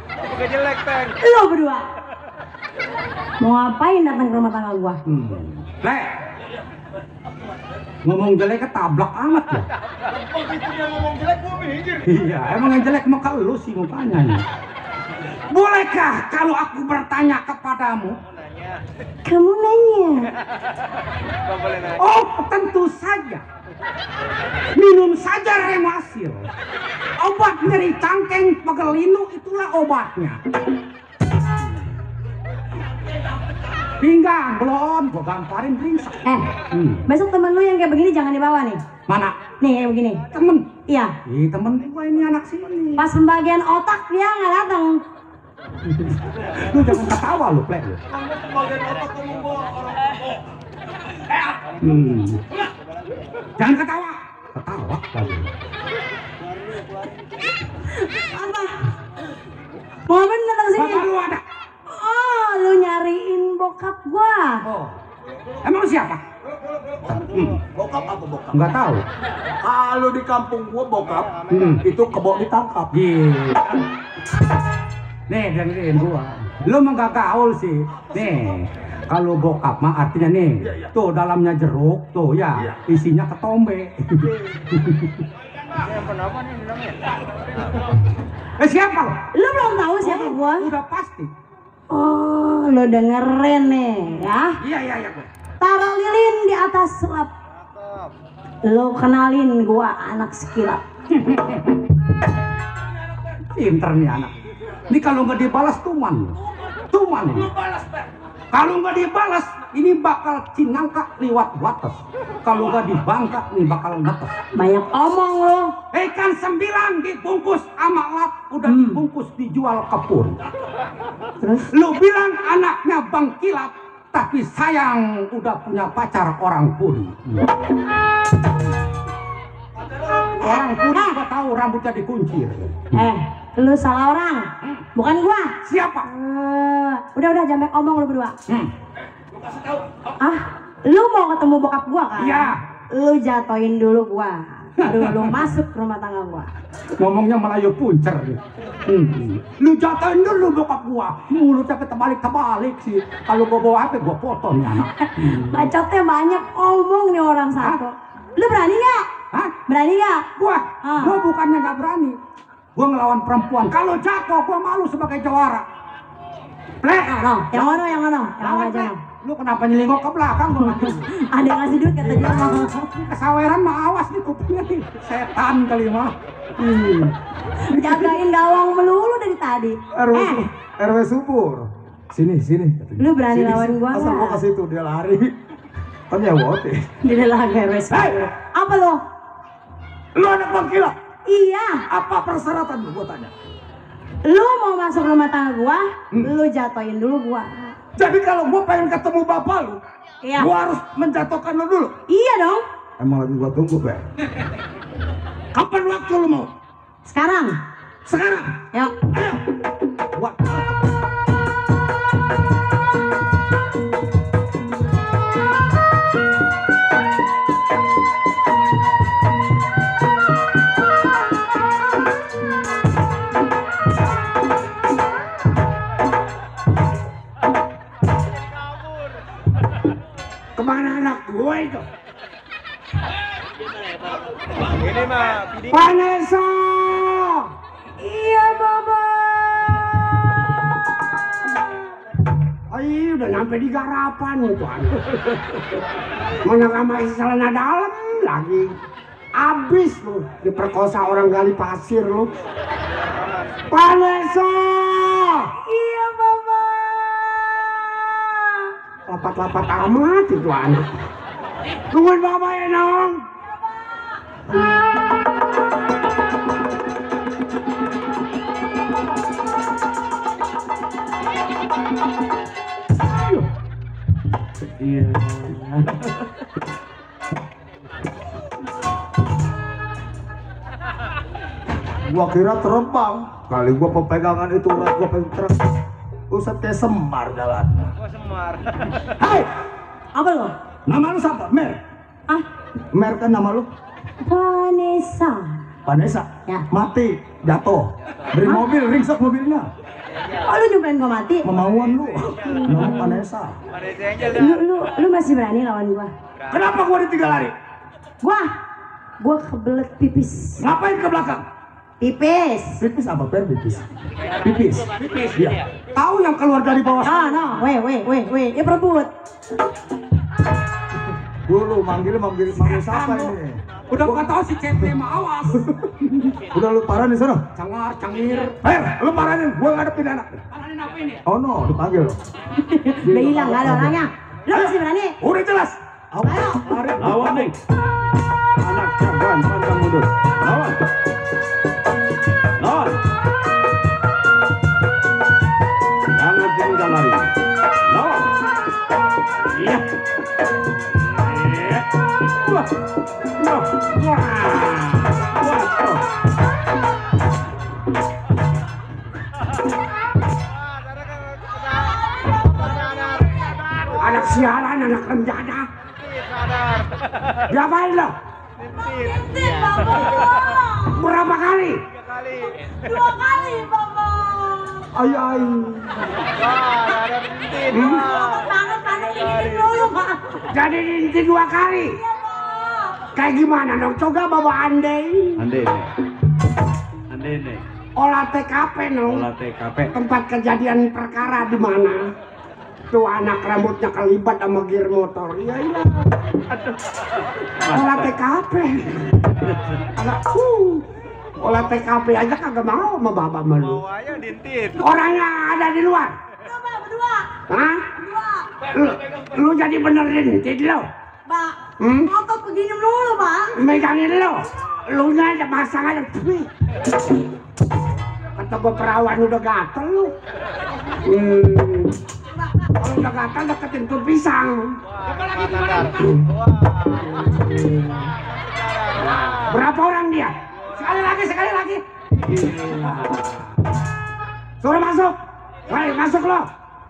Lo berdua. Mau ngapain datang ke rumah tangga gua? Le, ngomong jelek ketablak amat ya. Iya, emang yang jelek muka lu sih mukanya nih. Bolehkah kalau aku bertanya kepadamu? Kamu nanya. Oh, tentu saja. Minum saja Remasil. Obat nyeri cangkeng pegelinu itulah obatnya. Pinggang belum, gua gamparin ringsek. Besok temen lu yang kayak begini jangan dibawa nih. Mana? Nih kayak begini. Temen? Iya. Ih, temen gua ini anak sini. Pas pembagian otak dia nggak datang. Lu jangan ketawa lu, plek lu. Jangan ketawa. Ketawa lagi. Apa? Mau apa datang sini? Bapak lu ada? Oh, lu nyariin bokap gua. Oh. Emang siapa? Bokap apa bokap? Enggak tahu. Kalau di kampung gua bokap itu kebo ditangkap. Nih, dengerin gua. Lu mah gak gaul sih. Nih, kalau bokap mah artinya nih, tuh dalamnya jeruk, tuh ya, isinya ketombe. Siapa? Lu belum tahu siapa gua? Udah pasti. Oh, lu dengerin nih ya. Iya. Taruh lilin di atas lap. Lu kenalin gua anak sekilap. Pinter nih anak. Ini kalau nggak dibalas tuman. Kalau nggak dibalas, ini bakal cinangka liwat batas. Kalau nggak dibangkat, ini bakal netes. Banyak omong lu. Ikan 9 dibungkus sama lap, udah dibungkus dijual ke pur. Terus Lu bilang anaknya Bang Kilap, tapi sayang udah punya pacar orang puri. Orang kudu gua tahu rambutnya dikuncir. Lu salah orang, bukan gua. Siapa? Udah jamek omong lu berdua. Gua kasih tahu. Lu mau ketemu bokap gua kan? Iya. Lu jatoin dulu gua, baru lu masuk ke rumah tangga gua. Ngomongnya Melayu puncer. Lu jatuhin dulu bokap gua. Mulutnya terbalik sih. Kalau gua bawa HP gua potong nih anak. Bacotnya banyak, omong nih orang satu. Lu berani nggak? Hah? Berani nggak? Gua bukannya nggak berani. Gua ngelawan perempuan. Kalau jatuh gua malu sebagai jawara. Plek. Yang mana? Yang Lawan aja. plek. Lu kenapa nyelingok ke belakang gua nggak tahu. Ada yang ngasih duit kata dia mah. Kesaweran mah awas nih kupingnya nih. Setan kali mah. Jagain gawang melulu dari tadi. RW subur. Sini. Lu berani lawan gua Asal gua nggak? kasih itu dia lari. Kan ya wote. Dia lagi RS. Apa lo? Lu anak bang gila. Iya. Apa persyaratan lu? Gua tanya. Lu mau masuk rumah tangga gua, lu jatoin dulu gua. Jadi kalau gua pengen ketemu bapak lu, Iya. gua harus menjatuhkan lu dulu. Iya dong. Emang lagi gua tunggu, Be. Kapan waktu lu mau? Sekarang. Sekarang. Yuk. Ayo. Gua. Kemana anak gue itu? Ini mah Vanessa! Iya, Baba. Ayo, udah nyampe di garapan itu anak. Mana gak masih celana dalam lagi. Abis lu diperkosa orang gali pasir lu. Vanessa! Iya, Baba. Lapat-lapat amat itu anak. Tungguin bapak ya dong. Iya. Gua kira terbang. Kali gua pepegangan itu urat gua pengen terus. Usat kayak semar jalannya. Hai, Apa lo? nama lu siapa? Mer. Mer kan nama lu? Vanessa. Vanessa. Ya. Mati, jatuh. Dari mobil, ringsek mobilnya. Oh, lu nyumpain gua mati? Kemauan lu. Nama Vanessa. Lu masih berani lawan gua? Kenapa gua ditinggal lari? Gua kebelet pipis. Ngapain ke belakang? Pipis. Pipis apa, Per? Pipis. Pipis. Pipis. Iya. Tahu yang keluar dari bawah. No. Weh. Dia perebut. Dulu manggil siapa ini? Udah gak tahu si CP mah awas. Udah lu parah di sana? Cengar, cengir. Lu marahin, gua ngadepin anak. Marahin apa ini? Oh no, dipanggil. Udah hilang, gak ada orangnya. Lu masih berani? Udah jelas. Ayo. Lawan nih. Anak jagoan pantang mundur. Lawan. Jangan tinggal lari. Lawan. Iya. Anak sialan, anak renjana. Diapain lo? Ngintip, Baba. Berapa kali? 2 kali, Baba. Ay. Tangan digigit dulu, Pak. Jadi inti 2 kali. Iya, Pak. Kayak gimana dong? Coba bawa andai. Ande nih. Olah TKP dong. Olah TKP. Tempat kejadian perkara di mana? Tuh anak rambutnya kelibat sama gear motor. Iya. Olah TKP. Olah TKP aja kagak mau sama bapak malu. Orangnya ada di luar. Coba berdua. Hah? Berdua. Lu jadi bener dintit lo. Pak. Hmm? Otot begini dulu, Pak. Megangin lo. Lu nya aja pasang aja. Kata gua perawan udah gatel lu. Kalau udah gatel deketin tuh pisang. Berapa orang dia. Sekali lagi. Gila. Suruh masuk. Ayo masuk lo.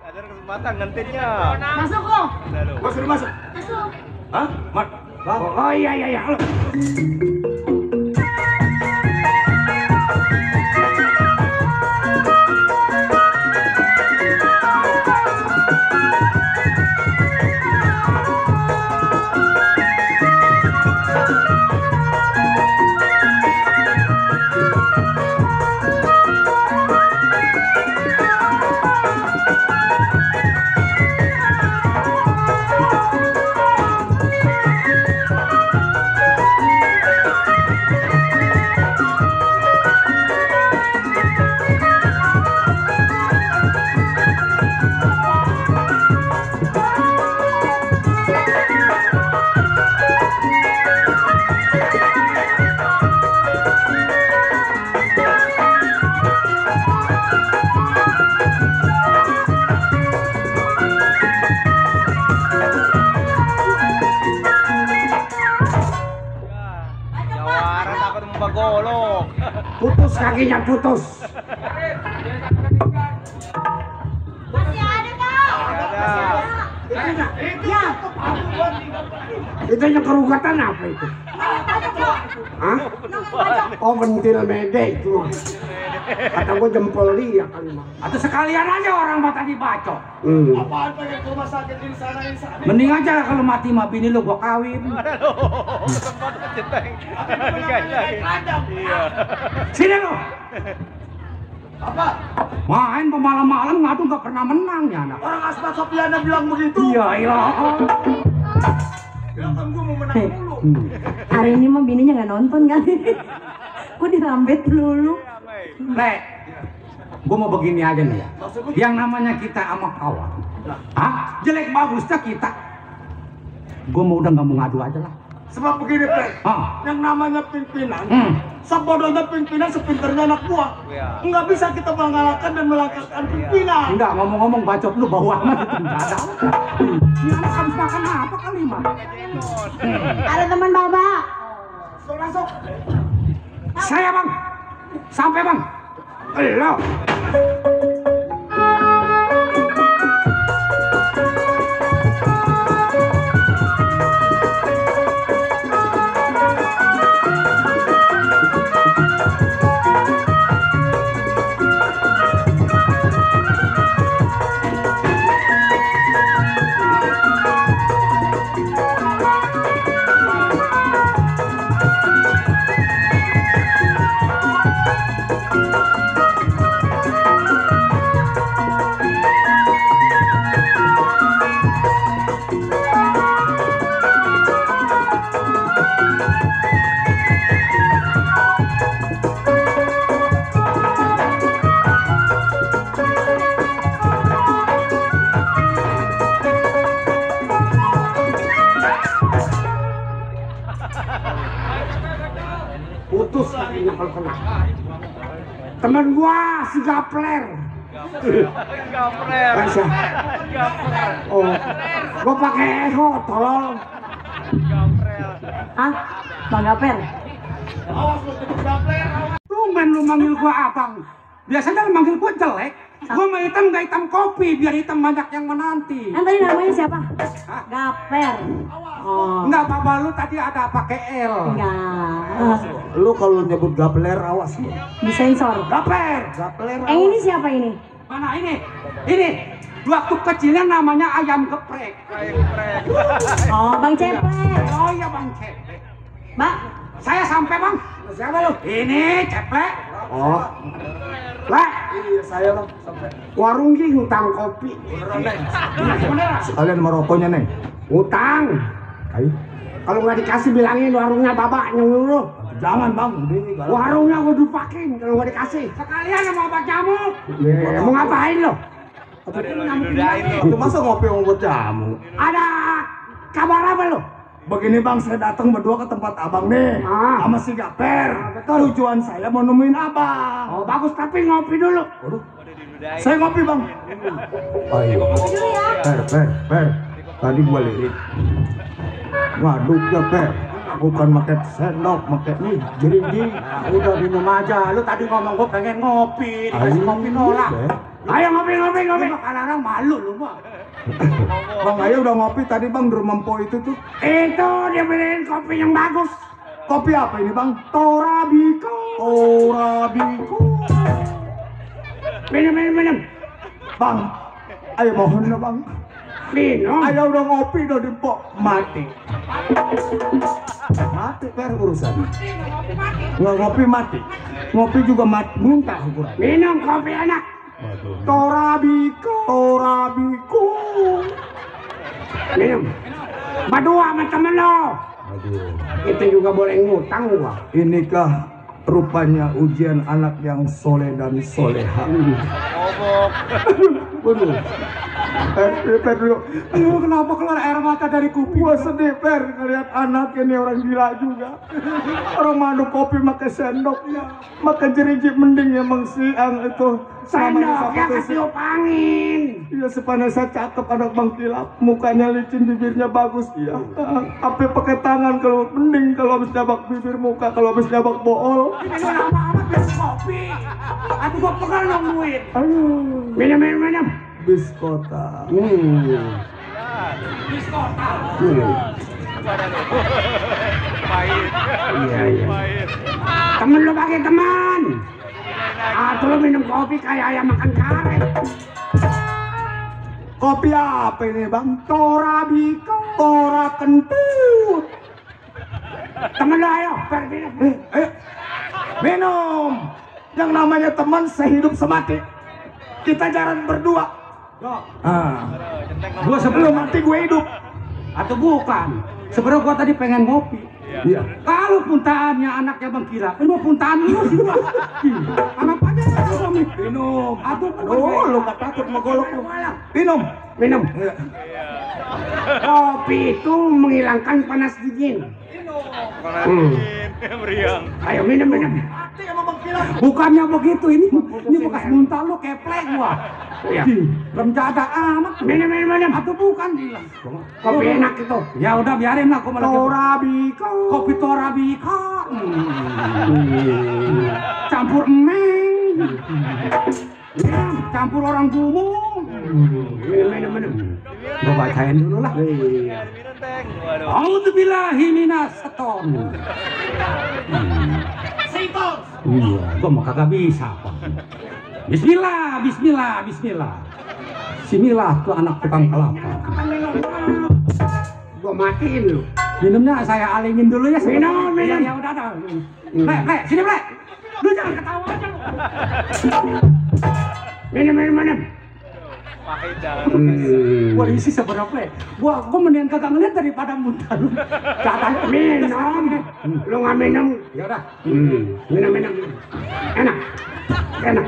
Ada kesempatan ngantinnya. Masuk lo. Gua suruh masuk. Masuk. Hah? Mat. Oh iya. Halo. Nyawaran takut membagolong. Putus kakinya putus. Masih ada kak. Ada. Ya. Itu yang kerugatan apa itu? Pajak kak. Hah? Oh bentil mede itu. Kata gue jempol dia kali mah. Atau sekalian aja orang mah tadi bacot. Apaan pengen ke rumah sakit di sana ini? Mending aja kalau mati mah bini lu gua kawin. Sempat keceteng. Iya. Sini lu. Apa? Main pemalam-malam ngadu nggak pernah menang ya anak. Orang Asma Sofiana bilang begitu. Iya ilah. Bilang kan gue mau menang dulu. Hari ini mah bininya nggak nonton kali. Gue dirambet dulu. Le, gua mau begini aja nih ya. Yang namanya kita sama kawan. Hah? Jelek bagusnya kita. Gua mau udah nggak mau ngadu aja lah. Sebab begini, Pak. Ah. Yang namanya pimpinan, Hmm. sebodohnya pimpinan sepinternya anak buah. Iya. Nggak bisa kita mengalahkan dan melangkahkan pimpinan. Enggak, ngomong-ngomong bacot lu bau amat itu enggak ada. Ini anak habis makan apa kali mah? Ada teman Baba. Suruh masuk. Saya bang, sampai bang. Lo. Putus kakinya kalau kena. Temen gua si Gapler. Gaprer. Masa? Oh, gua pakai echo, tolong. Ah, Bang Gaper. Tumben lu manggil gua abang. Biasanya lu manggil gua jelek. Gua mah hitam gak hitam kopi biar hitam banyak yang menanti. Yang tadi namanya siapa? Gaper. Oh, Enggak, Baba lu tadi ada pakai L. enggak. Lu kalau nyebut gapler awas lu. Disensor. Gaper. Gapler Yang ini siapa ini? Mana ini? Ini. Waktu kecilnya namanya ayam geprek. Oh, Bang Ceplek. Oh iya Bang Ceplek. Mbak, Saya sampai Bang. Siapa lu? Ini Ceplek. Oh, lah, Iya saya bang. Sampai. warung ki ngutang kopi. Kalian merokoknya neng. Ngutang. Ayo. Kalau nggak dikasih bilangin warungnya babaknya dulu. Jangan bang. Udah ini galak. Warungnya gua dupakin kalau nggak dikasih. Sekalian sama obat nyamuk. Mau ngapain lo? Itu masa ngopi mau buat jamu? Ada kabar apa lo? Begini bang, saya datang berdua ke tempat abang nih, Ah. sama si Gaper. Betul. Tujuan saya mau nemuin abang. Oh bagus tapi ngopi dulu. Waduh. Saya ngopi bang. Ayo. dulu ya. Per. Tadi gua lirik. Waduh, Gaper. Bukan pakai sendok, pakai nih jerinji. Nah, udah minum aja. Lu tadi ngomong gua pengen ngopi, dikasih kopi nolak. Ayo ngopi. Kadang-kadang malu lu mah. Bang Ayo udah ngopi tadi bang di rumah Mpo itu tuh. Itu dia beliin kopi yang bagus. Kopi apa ini bang? Torabiko. Minum. Bang, ayo mohon na bang. Minum. Ayo udah ngopi udah di Mpo. Mati per urusan. Nggak ngopi mati. Ngopi juga mati. Muntah ukuran. Minum kopi anak. Torabiko. Minum. Berdua sama temen lo. Itu juga boleh ngutang gua. Inikah rupanya ujian anak yang soleh dan soleha. Ngobok. Waduh. Per dulu. Aduh, kenapa keluar air mata dari kuping? Gua sedih Per ngeliat anak ini orang gila juga. Orang madu kopi pakai sendok, makan jerinji mending emang siang itu. Sendok ya ketiup angin. Iya sepanasnya cakep anak Bang Kilap, mukanya licin, bibirnya bagus iya. Apa pakai tangan kalau mending kalau habis nyabak bibir muka, kalau habis nyabak bool. Ini lama amat minum kopi. Aku gua pegal nungguin. Aduh, Minum. biskota. Biskota. Pahit. Iya. Pahit. Temen lu pakai teman. Atau lu minum kopi kayak ayam makan karet. Kopi apa ini Bang? Torabiko. Tora kentut. Temen lu ayo, minum. Ayo, minum. Yang namanya teman sehidup semati. Kita jalan berdua. Gua sebelum Mati gue hidup. atau bukan? Sebenarnya gua tadi pengen ngopi. Iya. Kalau puntaannya anaknya Bang Kira, mau puntaan lu sih gua. Anak aja suami. Minum. Aduh, Lu gak takut megolok lu. Minum. Minum. Kopi itu menghilangkan panas dingin. Meriang. Ayo minum. Bukannya begitu, ini bekas muntah lu keplek gua. Iya. Rencana amat. Minum. Atau bukan bilang. Kopi enak itu. Ya udah biarin lah, gua malah Torabiko. kopi Torabika. Campur emeng. Campur orang gumung. Minum. Gua bacain dulu lah. Minum teng. Waduh. A'udzubillahi minasyaiton. Iya, gua mah kagak bisa, Pak. Bismillah. Bismillah tuh anak tukang kelapa. Gua matiin lu. Minumnya saya alingin dulu ya. Minum. Ya udah. Le, sini, Le. Lu jangan ketawa aja lu. Minum. Pahit dah. Gua isi seberapa Le? Gua mendingan kagak ngeliat daripada muntah lu. Katanya minum. Lu nggak minum? Ya udah. Minum. Enak.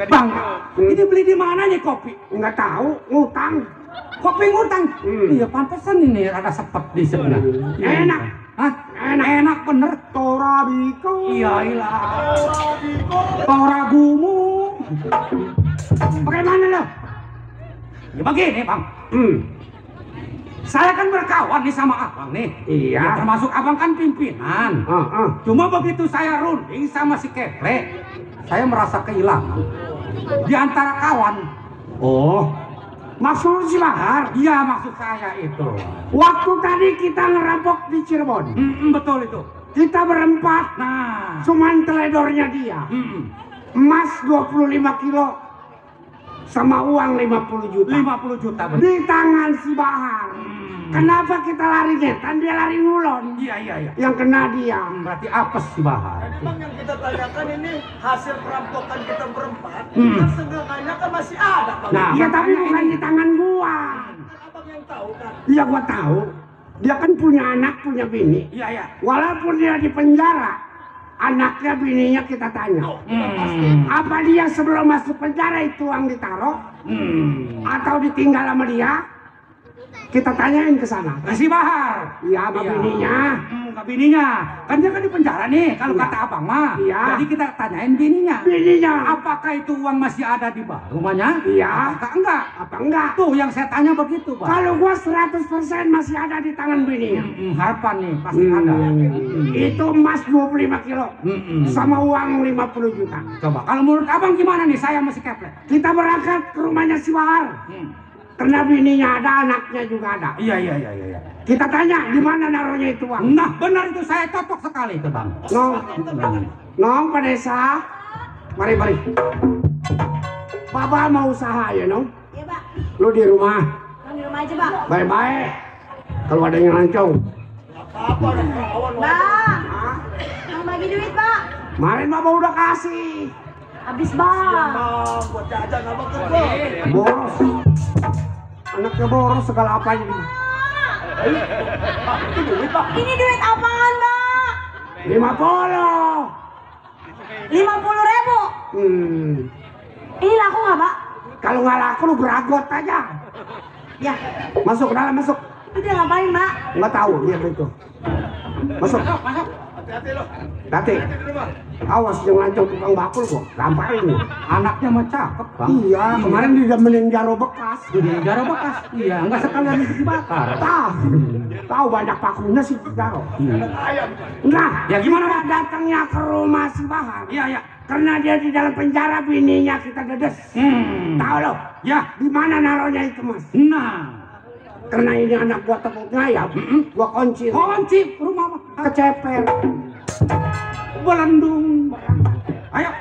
Bang, ini beli di mana nih kopi? Nggak tahu, ngutang. Kopi ngutang? Iya pantesan ini rada sepet di sebelah. Enak. Hah? Enak bener. Torabiko. Iya. Toragumu. Bagaimana lo? Ya begini Bang. Saya kan berkawan nih sama abang nih. Iya. Ya, termasuk abang kan pimpinan. Cuma begitu saya runding sama si Keple, saya merasa kehilangan di antara kawan. Oh, maksud si Bahar? Iya, maksud saya itu. Waktu tadi kita ngerampok di Cirebon. Betul itu. Kita berempat. Nah, cuman teledornya dia. Emas 25 kilo sama uang 50 juta. 50 juta betul. Di tangan si Bahar. Kenapa kita lari Kan dia lari ngulon. Iya. Yang kena dia. Berarti apes si Bahar. Memang yang kita tanyakan ini hasil perampokan kita berempat. Kan seenggaknya kan masih ada. Bang. Nah, ya tapi bukan di tangan gua. Abang yang tahu kan. Iya gua tahu. Dia kan punya anak, punya bini. Iya. Walaupun dia di penjara, anaknya bininya kita tanya. Apa dia sebelum masuk penjara itu uang ditaruh? Atau ditinggal sama dia? Kita tanyain ke sana. Si Bahar. Iya, sama bininya. ke bininya. Kan dia kan di penjara nih, kalau kata abang mah. Iya. Jadi kita tanyain bininya. Bininya. Apakah itu uang masih ada di rumahnya? Iya. Apakah enggak? Apa enggak? Tuh yang saya tanya begitu, Bang. Kalau gua 100% masih ada di tangan bininya. Harapan nih pasti ada. Itu emas 25 kilo sama uang 50 juta. Coba kalau menurut abang gimana nih? Saya masih keplek. Kita berangkat ke rumahnya si Bahar. Karena bininya ada, anaknya juga ada. Iya. Kita tanya di mana naruhnya itu uang. Nah benar itu saya cocok sekali itu, Bang. Nong Pak Desa. Mari. Papa mau usaha ya, Nong? Iya, Pak. Lu di rumah. Di rumah aja, Pak. Baik-baik. Kalau ada yang lancong. Mbak. Mau bagi duit, Pak. Kemarin Bapak udah kasih. Habis, Bang. Buat jajan apa kerja? Boros. Anaknya boros segala apa ini. Ini duit apaan, Mbak? 50. 50.000. Ini laku nggak, Pak? Kalau nggak laku lu beragot aja. Ya. Masuk ke dalam, masuk. Itu dia ngapain, Mbak? Nggak tahu dia itu. Masuk. Hati-hati loh. Hati. Awas yang lancong tukang bakul kok. Gamparin lu. Anaknya mah cakep, Bang. Iya, kemarin didemenin jaro bekas. Jaro bekas. Iya, enggak sekalian dibakar. Tahu banyak pakunya sih jaro. Ayam. Nah, Ya, gimana, kita datangnya ke rumah si Bahar. Iya. Karena dia di dalam penjara, bininya kita dedes. Tahu lo? Ya. Di mana naruhnya itu, Mas? Nah. Karena ini anak gua tepuk ngayap, gua kunci. Kunci rumah mah. Keceper. Belendung. Ayo.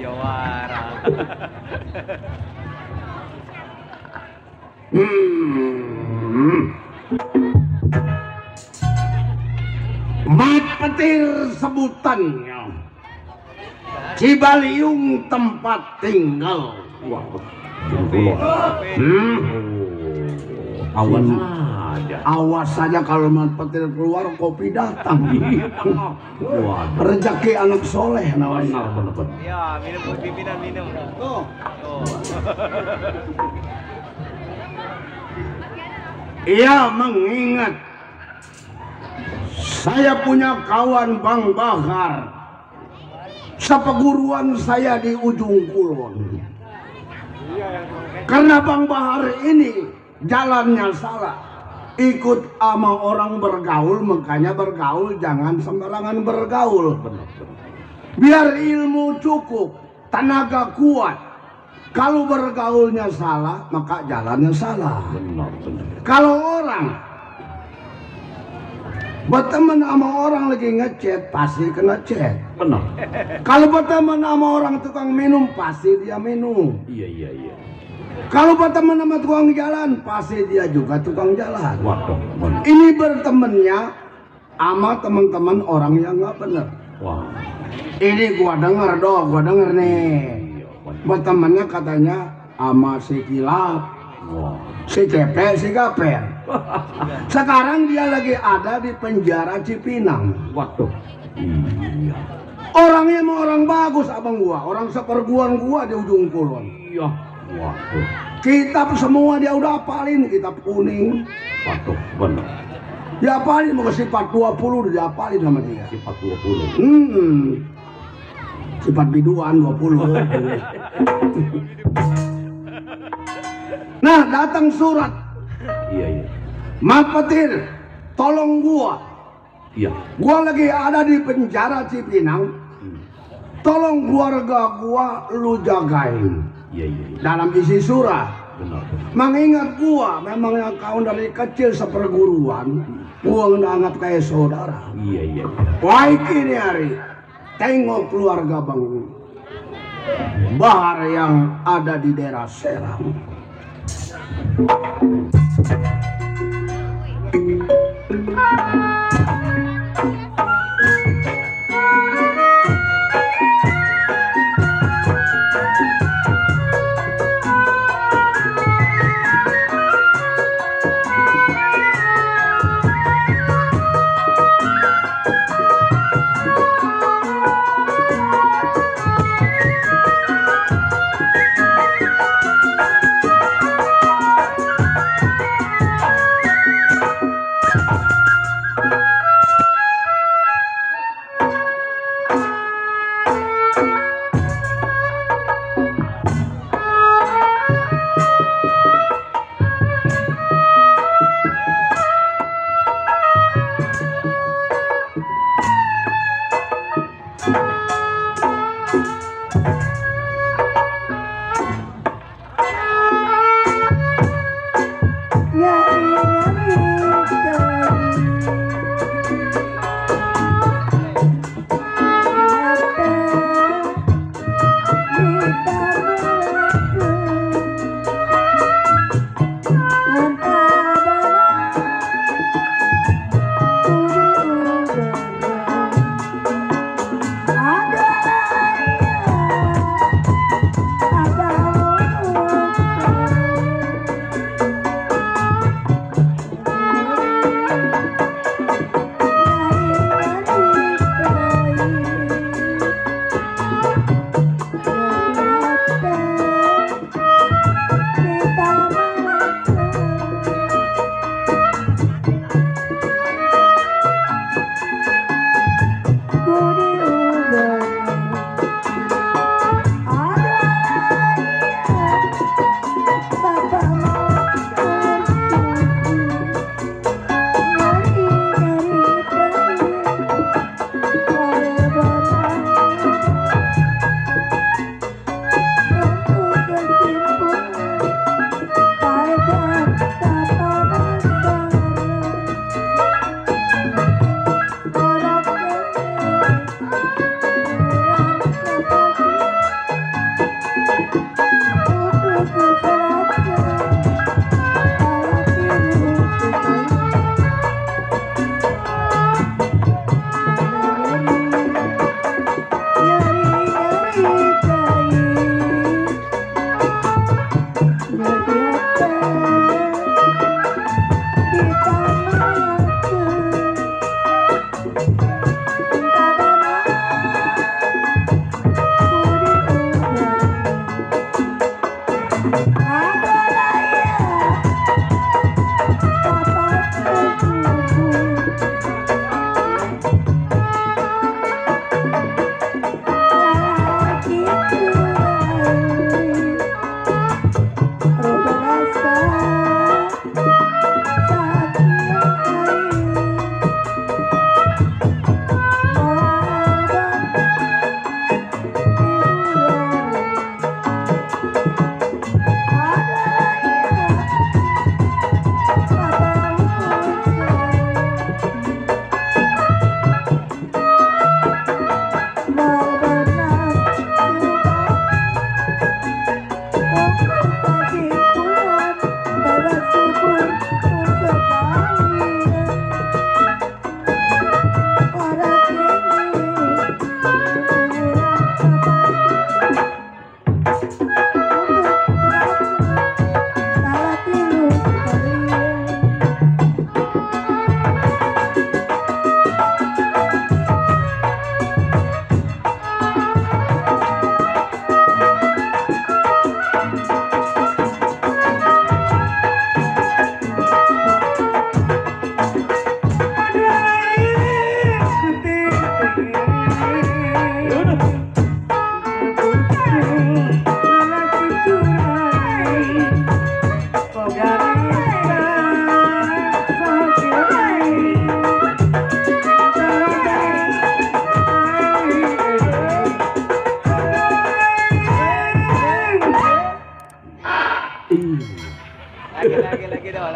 Jawara. Mat petir sebutannya. Cibaliung tempat tinggal. Awas aja. Awas saja kalau mat petir keluar, kopi datang. Wah, Rezeki anak soleh namanya. benar. Ya, minum pimpinan minum. Tuh. Ia mengingat saya punya kawan Bang Bahar. Sepeguruan saya di ujung kulon. Karena Bang Bahar ini jalannya salah. Ikut sama orang bergaul, makanya bergaul jangan sembarangan bergaul. Biar ilmu cukup, tenaga kuat. Kalau bergaulnya salah, maka jalannya salah. Kalau orang berteman sama orang lagi ngechat, pasti kena chat. Benar. Kalau berteman sama orang tukang minum, pasti dia minum. Iya. Kalau berteman sama tukang jalan, pasti dia juga tukang jalan. Waduh, benar. Ini bertemannya sama teman-teman orang yang nggak benar. Wah. Ini gua denger nih. Bertemannya katanya sama si Kilap, si Cepe, si Gaper. Sekarang dia lagi ada di penjara Cipinang. Waduh. Iya. Orangnya emang orang bagus abang gua, orang seperguruan gua di ujung kulon. Iya. Waduh. Kitab semua dia udah hafalin, kitab kuning. Waduh, benar. Dia hafalin mau sifat 20 udah dihafalin sama dia. Sifat 20. Sifat biduan 20. Nah, datang surat. Iya. Mat Petir, tolong gua. Iya. Gua lagi ada di penjara Cipinang. Tolong keluarga gua lu jagain. Iya. Dalam isi surat. Benar. Mengingat gua memangnya kau dari kecil seperguruan, gua nganggap kayak saudara. Iya. Baik ini hari, tengok keluarga Bang Bahar yang ada di daerah Serang.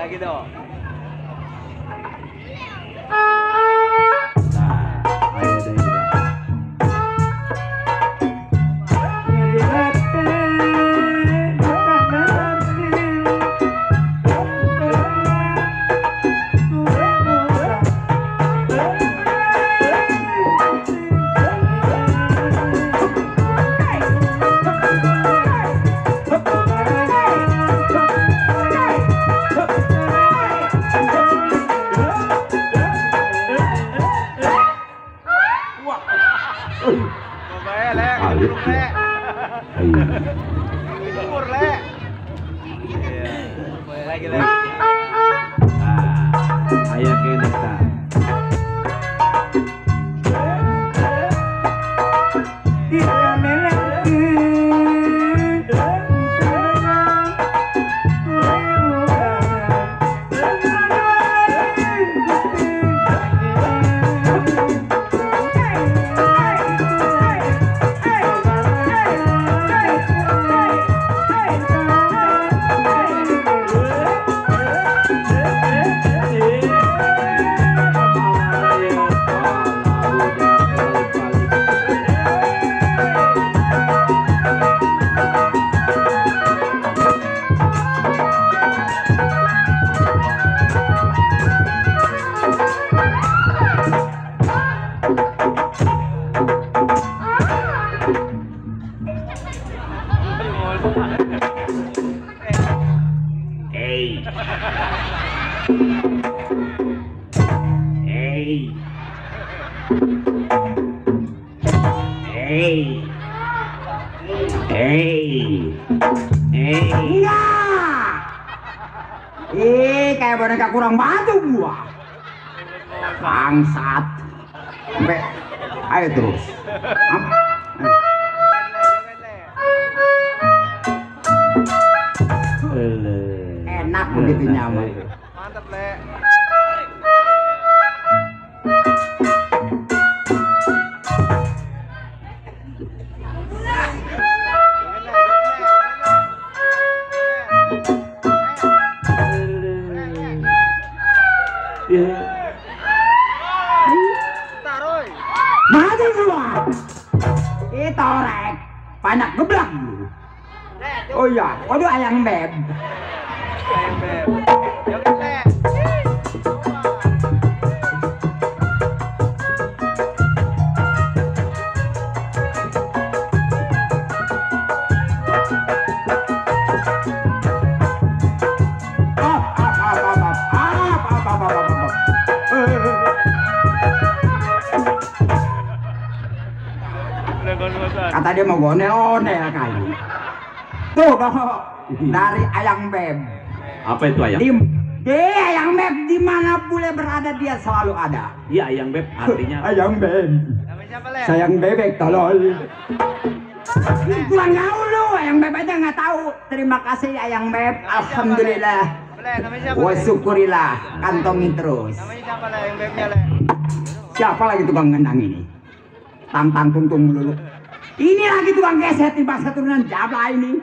Lagi dong. Syukur, Le. Iya. Lagi. Ayah kena tak. Kayak boneka kurang batu gua. Bangsat. Sampai ayo terus. Enak begitu nyaman. Mantap, Le. Mati gua. Itu rek. Banyak geblak. Oh iya, waduh ayang beb. Joget, Le. Kata dia mau gondel-gondel kali. Tuh kok dari ayang beb. Apa itu ayang? Dia ayang beb di mana boleh berada dia selalu ada. Iya ayang beb artinya. Ayang beb. Namanya siapa, Le? Sayang bebek tolol. Kurang jauh lu, ayang beb aja nggak tahu. Terima kasih ayang beb. Alhamdulillah. Le, namanya siapa? Wa Le? syukurillah, kantongin terus. Namanya siapa, Le? Yang bebnya, Le. Siapa lagi tukang ngendang ini? Tang-tang tung-tung dulu. Ini lagi tukang geset di bahasa turunan Jabla ini.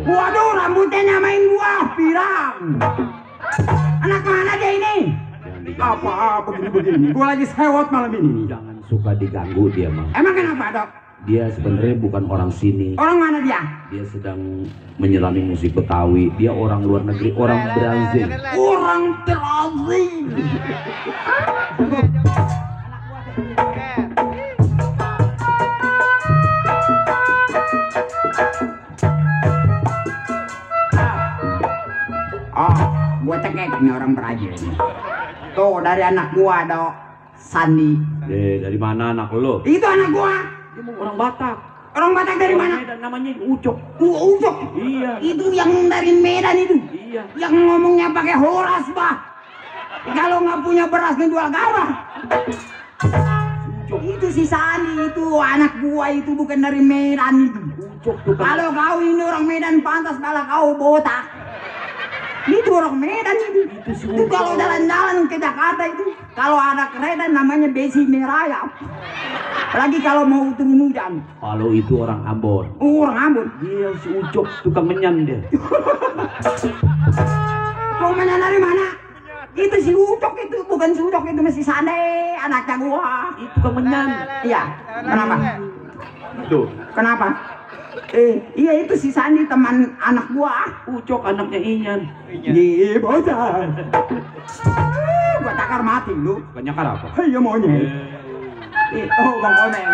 Waduh, rambutnya nyamain gua, pirang. Anak mana dia ini? Apa begini-begini? Gua lagi sewot malam ini. Jangan suka diganggu dia mah. Emang kenapa, Dok? Dia sebenarnya bukan orang sini. Orang mana dia? Dia sedang menyelami musik Betawi. Dia orang luar negeri, orang Brazil. Orang Brazil. Oh, gua cekek nih orang Brazil. Tuh dari anak gua, Dok. Sandi. Dari mana anak lo? Itu anak gua. Dia mau orang Batak. Orang Batak dari mana? Medan, namanya Ucok. Ucok. Iya. Itu yang dari Medan itu. Iya. Yang ngomongnya pakai horas, bah. Kalau nggak punya beras ngejual gawah. Itu si Sani, itu anak gua itu bukan dari Medan itu. Ucok tuh kan. Kalau kau ini orang Medan pantas malah kau botak. Itu orang Medan itu. Itu kalau jalan-jalan ke Jakarta itu, kalau ada kereta namanya besi merayap. Apalagi kalau mau turun hujan. Kalau itu orang Ambon. Orang Ambon. Iya si Ucok tukang menyan dia. Kau mana dari mana? Itu si Ucok itu, bukan si Ucok itu masih Sane, anaknya gua. Itu tukang menyan. Iya. Kenapa? Tuh. Kenapa? Iya itu si Sandi teman anak gua. Ucok anaknya Inyan. Iya bocah. Gua takar mati lu. Banyak apa? Iya monyet. Oh Bang Komeng.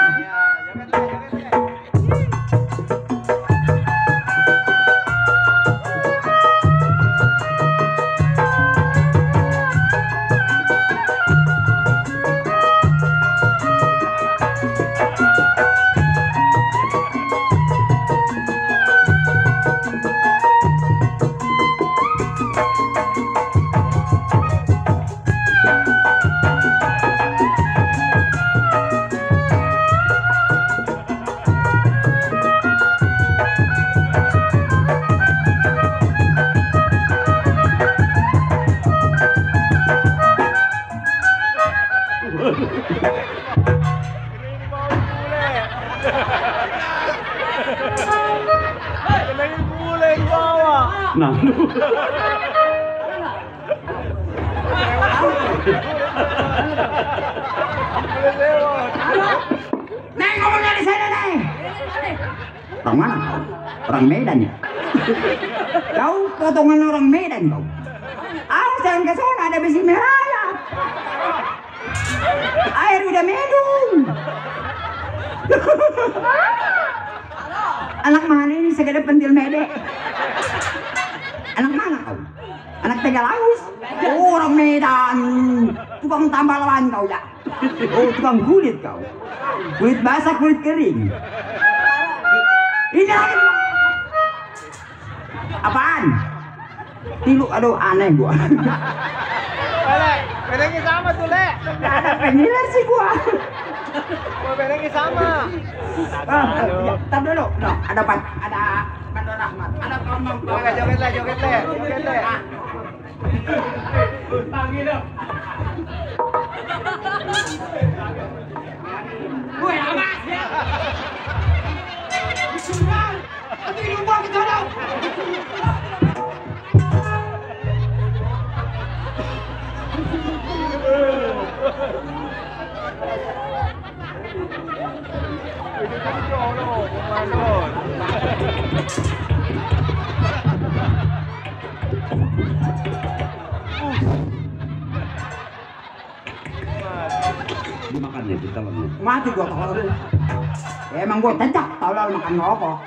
Nah, Neng ngomong dari sana Neng. Orang mana kau? Orang Medan ya? Kau potongan orang Medan kau. Awas jangan ke sana ada besi merah ya. Air udah medung. Anak mana ini segede pentil mede? Anak mana kau? Anak Tegalaus? Oh, orang Medan. Tukang tambalan kau ya? Oh, tukang kulit kau? Kulit basah, kulit kering. Ini lagi. Apaan? Tilu, aduh aneh gua. Le, bedanya sama tuh, Le. Gak ada pengiler sih gua. Oh, bedanya sama. Tar dulu, no, ada Bandar Rahmat, ada Tomong. Joget, Le, joget, Le. Joget, Le. Gue amas ya. Nanti gua ke sana. dimakan ya ditolong. Mati gua tolol. Ya, emang gua cecak tolol makan rokok.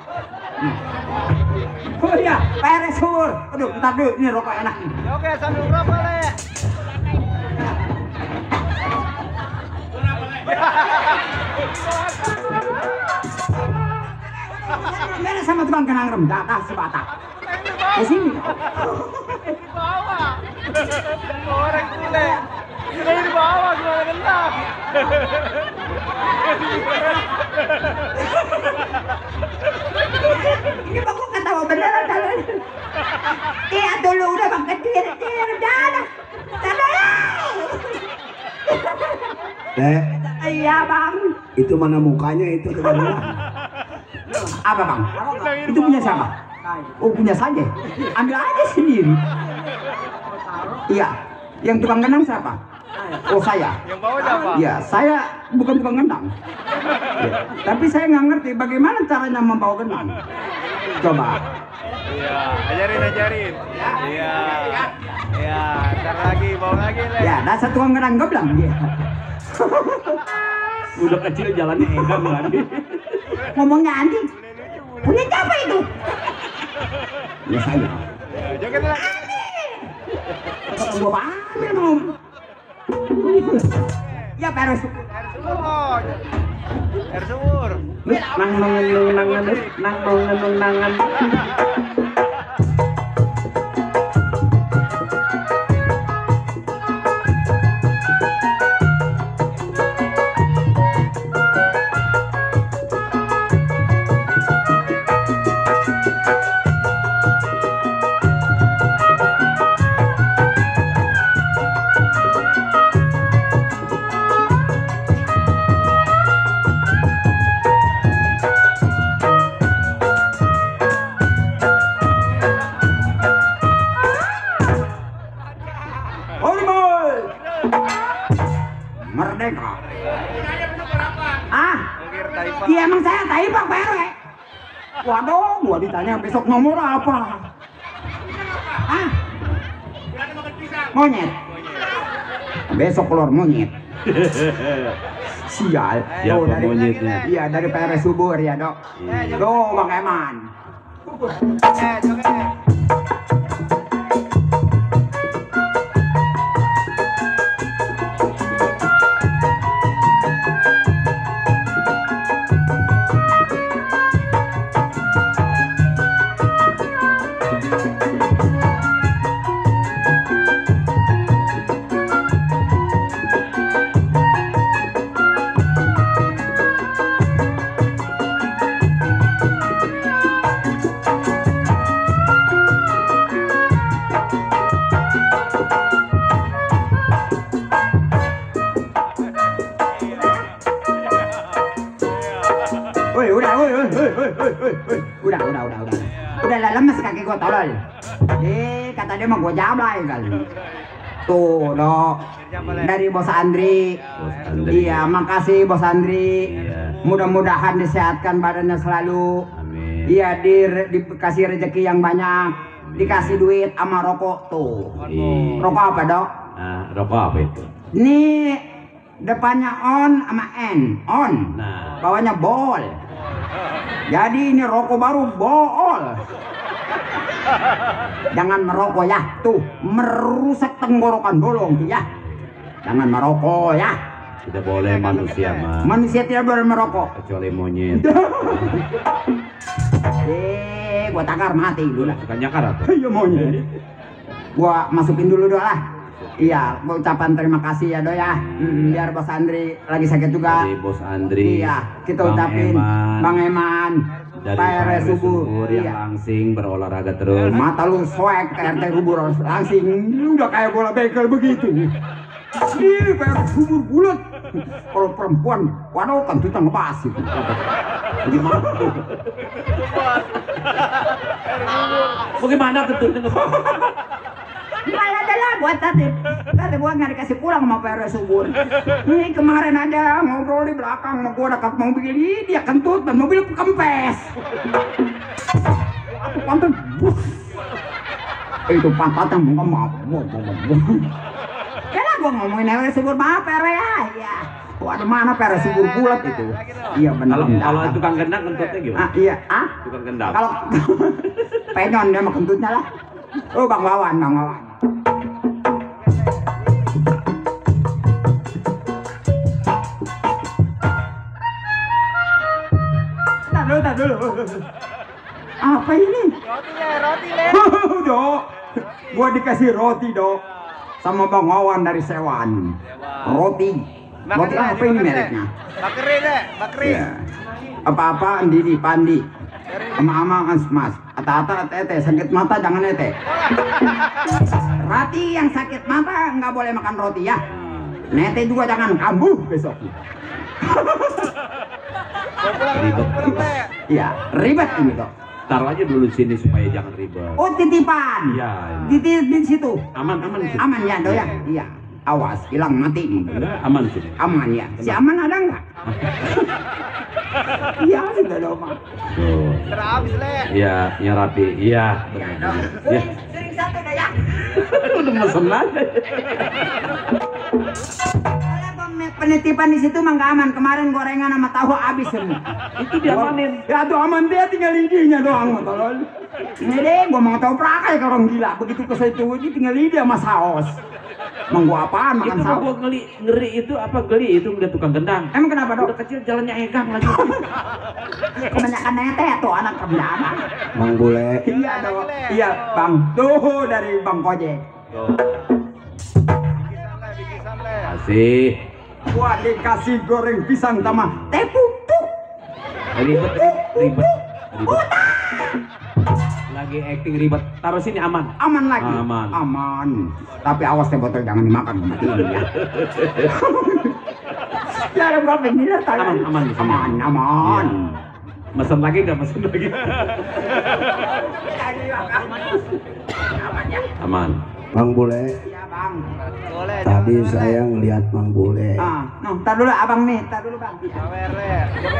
Oh iya, peres sur. Aduh, bentar dulu, ini rokok enak nih. Joget sambil ngerokok, Le. Beres sama tukang kenang rem, datang sebatak. Di sini. Di bawah. Goreng tuh, Le. Ini di bawah gimana kentang. Ini bang gua ketawa beneran tadi. Iya dulu udah bang kecil, dah. Iya bang. Itu mana mukanya itu teman-teman? Apa bang? Itu punya siapa? Oh punya saja. Ambil aja sendiri. Iya. Yang tukang kenang siapa? Oh saya. Yang bawah siapa? Iya, saya bukan tukang kenang. Ya, tapi saya nggak ngerti bagaimana caranya membawa kenang. Coba. Iya, ajarin. Iya. Iya, ntar lagi, bawa lagi, Le. Ya, dasar tukang kenang geblang dia. Udah kecil jalannya egang kan. Ngomongnya anjing. Punya siapa itu? Ya saya. Ya, joget lagi. Kata gua ambil mau. Ya beres. Air sumur, Mon. Air sumur. Nang. Merdeka. Mungkir Taipa. Iya emang saya Taipa Pak RW. Waduh, gua ditanya besok nomor apa? Monyet. Besok keluar monyet. Sial. Ya, Tuh, dari monyetnya. Iya dari PRS Subur ya dok. Tuh Bang Eman. Joget. Woi, udah. Udah lah lemes kaki gua tolol. Kata dia mah gua jablay kali. Tuh, Dok. Dari Bos Andri. Iya, makasih Bos Andri. Mudah-mudahan disehatkan badannya selalu. Amin. Iya, dikasih rezeki yang banyak. Dikasih duit sama rokok tuh. Rokok apa, Dok? Nah, rokok apa itu? Ini depannya on sama N. On. Nah. Bawahnya bol. Jadi ini rokok baru bol. Jangan merokok ya, tuh merusak tenggorokan bolong tuh ya. Jangan merokok ya. Tidak boleh manusia mah. Manusia tidak boleh merokok. Kecuali monyet. Gua takar mati dulu lah. Suka nyakar apa? Iya monyet. Gua masukin dulu doh lah. Iya, gua ucapan terima kasih ya Do ya. Biar Bos Andri lagi sakit juga. Dari Bos Andri. Iya, kita Bang ucapin Eman. Bang Eman. Dari Pak RW RW Subur. yang Iya. langsing berolahraga terus. Mata lu swag kayak RT Subur langsing. Lu udah kayak bola bekel begitu. Ih, kayak subur bulat. Kalau perempuan, waduh kan kita ngebahas itu. Bagaimana? Bagaimana kentutnya ngebahas? Malah adalah buat tadi. Kata gua nggak dikasih pulang sama Pak RW Subur. Ini kemarin ada ngobrol di belakang, mau gua dekat mobil ini dia kentut dan mobil kempes. Aku pantat bus. Itu pantatnya mau ya lah gua ngomongin RW Subur maaf RW ya. Iya. Waduh mana Pak RW Subur bulat itu. Iya benar. Kalau tukang gendang kentutnya gimana? Iya, Tukang gendang. Kalau penyon dia mah kentutnya lah. Oh Bang Wawan. Tar dulu. Apa ini? Roti le. Dok, gua dikasih roti Dok, sama Bang Wawan dari Sewan. Roti apa ini mereknya? Bakri le, bakri. Iya. Apa-apaan Didi, Pandi. Ama-ama mas, ata-ata tete, sakit mata jangan ete. Rati yang sakit mata nggak boleh makan roti ya. Nete juga jangan kambuh besok. Ribet. Iya, ribet ini Dok. Taruh aja dulu sini supaya jangan ribet. Oh titipan. Iya. Titip di situ. Aman sih. Aman ya Do ya. Iya. Awas, hilang mati. Aman sih. Aman ya. Si Aman ada nggak? Iya sudah dong Mak. Tuh. Terhabis le. Iya, yang rapi. Iya, benar. Ya. Sering satu dah ya. Udah mesen aja. Penitipan di situ mah nggak aman. Kemarin gorengan sama tahu habis semua. Itu diamanin. Ya tuh aman dia tinggal lidinya doang tolol. Ini deh gua mau tahu prakai kalau orang gila. Begitu ke situ ini tinggal lidi sama saus. Emang gua apaan makan Itu saus? gua ngeri itu apa geli itu ngeliat tukang gendang. Emang kenapa Dok? Udah kecil jalannya egang lagi. Kebanyakan nete tuh anak kerjaan. Bang Bule. Iya Dok. Iya Bang. Tuh dari Bang Kojek. Bikisan le. Asih. Gua dikasih goreng pisang sama teh pupuk. Ribet. Lagi acting ribet. Taruh sini aman. Aman lagi. Aman. Tapi awas teh botol jangan dimakan matiin ya. Ya ada berapa miliar tadi? Aman di sini. Aman. Iya. Mesen lagi nggak mesen lagi? Aman. Bang Bule. Iya Bang. Boleh. Tadi saya ngeliat Bang Bule. Ntar dulu abang nih, ntar dulu Bang. Joget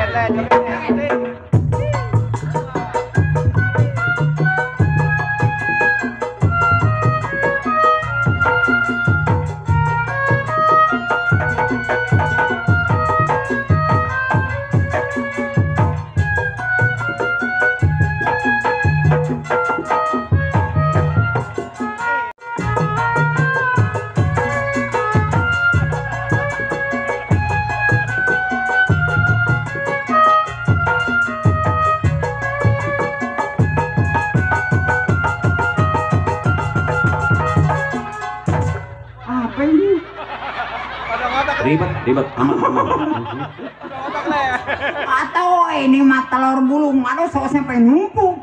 le. Joget le. Apa ini? Ribet. Aman. Otak le. Atau ini mah telur gulung, aduh sausnya pengen numpuk.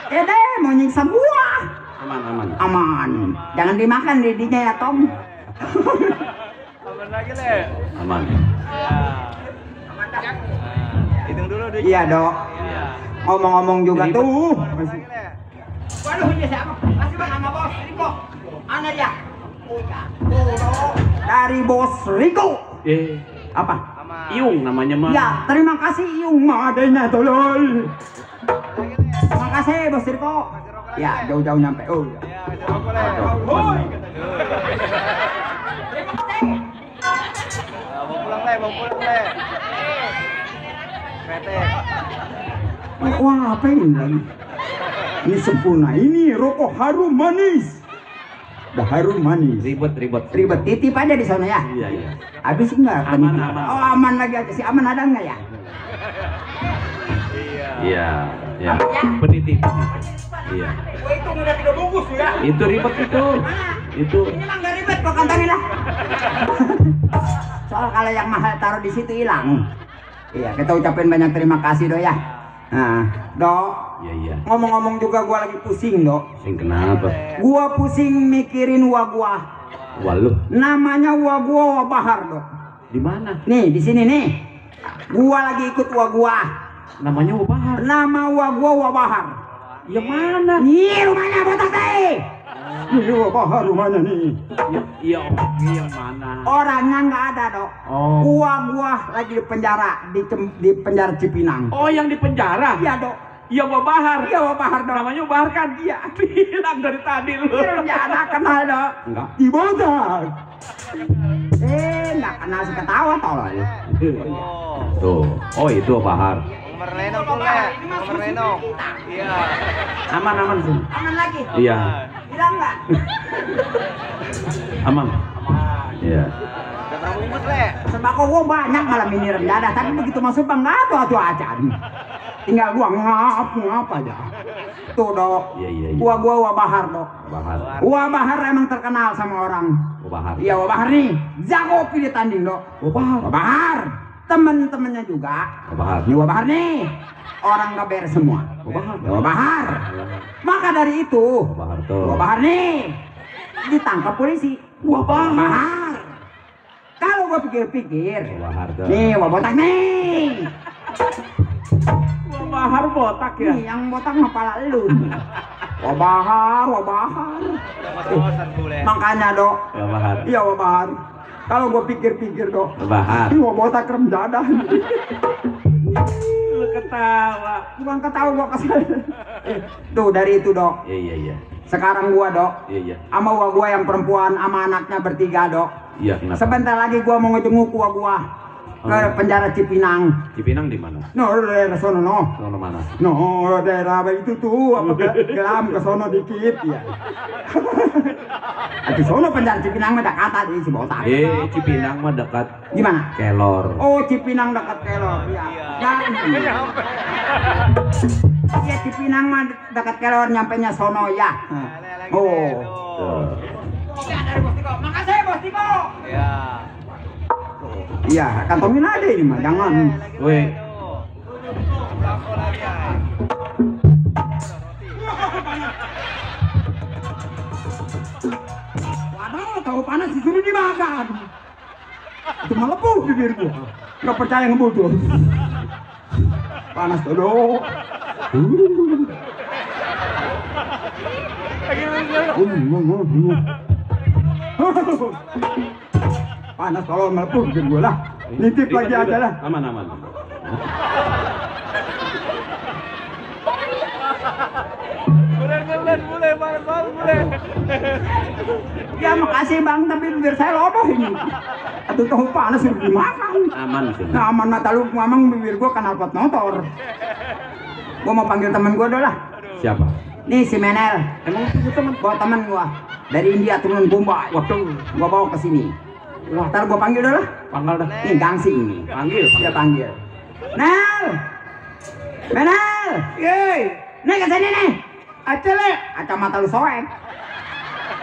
Ya deh, mau nyiksa gua. Aman. Jangan dimakan didinya ya Tom. Aman lagi le. Aman. Ya. Hitung dulu dikit. Iya, Dok. Iya. Ngomong-ngomong juga Ribet. tuh. Waduh, ini siapa? Masih bang sama bos Riko. Mana dia? Dari Bos Riko. Apa? Iung namanya mah. Ya, terima kasih Yung madenya tolol. Terima kasih Bos Riko. Ya, jauh-jauh nyampe. Oh, ya. Iya, kasih rokok le. Bawa pulang le, bawa pulang le. Kretek. Wah, ngapain lagi? Ini sempurna. Ini rokok harum manis. Dah harum manis. Ribet. Ribet, titip aja di sana ya. Iya. Habis enggak? Aman. Oh, aman lagi aja. Si aman ada enggak ya? Iya. Penitip. Iya. Wah, itu udah 3 bungkus ya. Itu ribet itu. Itu. Ini mah nggak ribet kok, kantongin lah. Soal kalau yang mahal taruh di situ hilang. Iya, kita ucapin banyak terima kasih Dok ya. Nah, Dok. Iya. Ngomong-ngomong juga gua lagi pusing, Dok. Sing kenapa? Gua pusing mikirin gua. Waluh. Namanya gua Bahar, Dok. Di mana? Nih, di sini nih. Gua lagi ikut gua. Namanya Bahar. Nama gua Bahar. Yang mana? Nih rumahnya botak deh. Ini Bahar rumahnya nih. Iya, yang mana? Orangnya nggak ada, Dok. Oh. Gua lagi di penjara di penjara Cipinang. Oh, yang di penjara? Iya, Dok. Iya, Bahar. Iya, Bahar, Dok. Namanya Bahar kan? Iya. Bilang dari tadi lu. Nggak ada kenal, Dok. Enggak. Di botak. Nggak kenal si ketawa tolol. Tuh. Oh, itu Bahar. Nomor Lenong tuh le. Nomor Lenong. Iya. Aman sih. Aman lagi. Iya. Bilang nggak? Aman. Iya. Udah berapa bungkus le? Sembako gua banyak malam ini rendadah. Tapi begitu masuk bang nggak tuh aja. Tinggal gua ngap aja. Tuh, Dok. Iya. Gua Bahar, Dok. Bahar. Bahar emang terkenal sama orang. Bahar. Iya, Bahar nih. Jago pilih tanding, Dok. Bahar. Temen-temennya juga. Bahar. Ini Bahar nih. Orang gak beres semua. Bahar. Maka dari itu, Bahar tuh. Bahar nih ditangkap polisi. Bahar. Kalau gua pikir-pikir, Bahar tuh. nih botak nih. Bahar botak ya. Nih yang botak kepala lu. Bahar. Bosan gue le. Makanya, Dok. Bahar. Iya, Bahar. Kalau gua pikir-pikir, Dok. Bahar. Ini botak rem dadah. Lu ketawa. Bukan ketawa gua kesel. Tuh dari itu, Dok. Iya. Sekarang gua, Dok. Iya. Sama gua yang perempuan sama anaknya bertiga, Dok. Iya, kenapa? Sebentar lagi gua mau ngejenguk gua ke penjara Cipinang. Cipinang di mana? No, daerah sono no. Sono mana? No, daerah itu tuh apa gelam ke sono dikit ya. Di sono penjara Cipinang mah dekat di si botak. Cipinang mah dekat Gimana? Kelor. Oh, Cipinang dekat Kelor. Iya. Iya, Cipinang mah dekat Kelor, nyampenya sono ya. Oh. Tuh. Dari Bos Tiko. Makasih Bos Tiko. Iya. Iya, kantongin aja ini mah, jangan. Weh. Belangko lagi ya. Waduh, tahu panas disuruh dimakan. Itu melepuh bibir gua. Nggak percaya ngebutuh. Panas tuh, Dok. Panas kalau melepuh bibir gua lah. Nitip lagi aja lah. Aman. Boleh, boleh. Ya makasih Bang, tapi bibir saya lodoh ini. Aduh tahu panas suruh dimakan. Aman sih. Nah, aman mata lu mamang bibir gua kena pot motor. Gua mau panggil teman gua dulu lah. Siapa? Nih si Menel. Emang itu teman? Gua teman gua dari India turun Bombay. Waduh. Gua bawa ke sini. Ntar gua panggil dulu lah. Panggal dah. Nih Gangsing ini. Panggil. Dia panggil. Nel. Menel. Yeay. Nih kesini nih. Acele. Kacamata lu soek.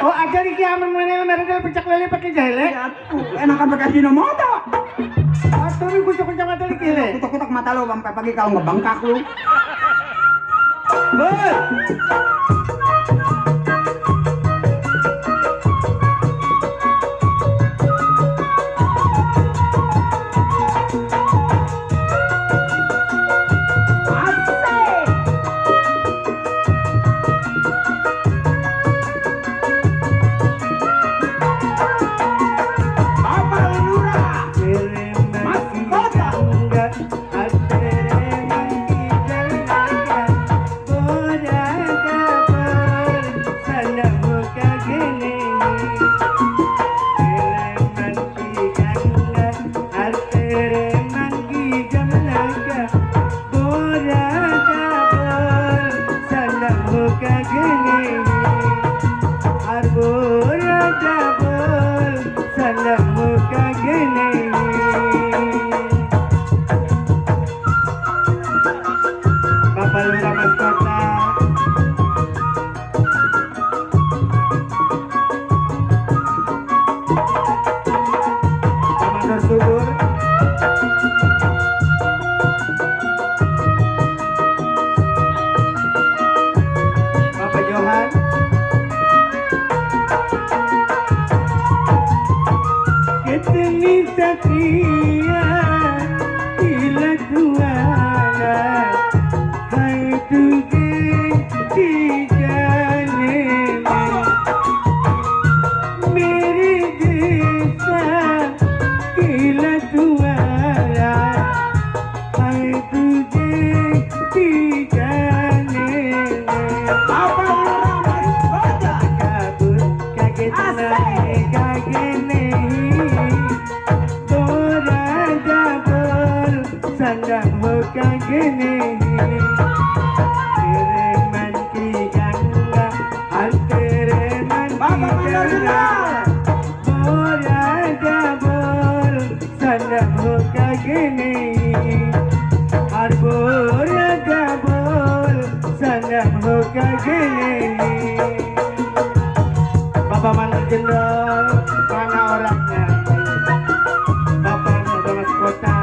Oh, aja di kiaman mana mereka pecak lele pakai jahile. Enakan pakai Ajinomoto. Atau nih kucuk mata di kile. Kutuk-kutuk mata lu sampai pagi kalau ngebengkak lu. satria ila tuara hai tujhe dijane mere jesa ila tuara hai tujhe dijane apa kabut kaget nahi kaget nahi dora jabol sangat ho kaget nahi tere man ki ganga har tere man ki ganga dora jabol sangat ho kaget nahi har dora jabol sangat ho kaget nahi. Bapak mana jendol, mana orangnya? Bapaknya dalam kota.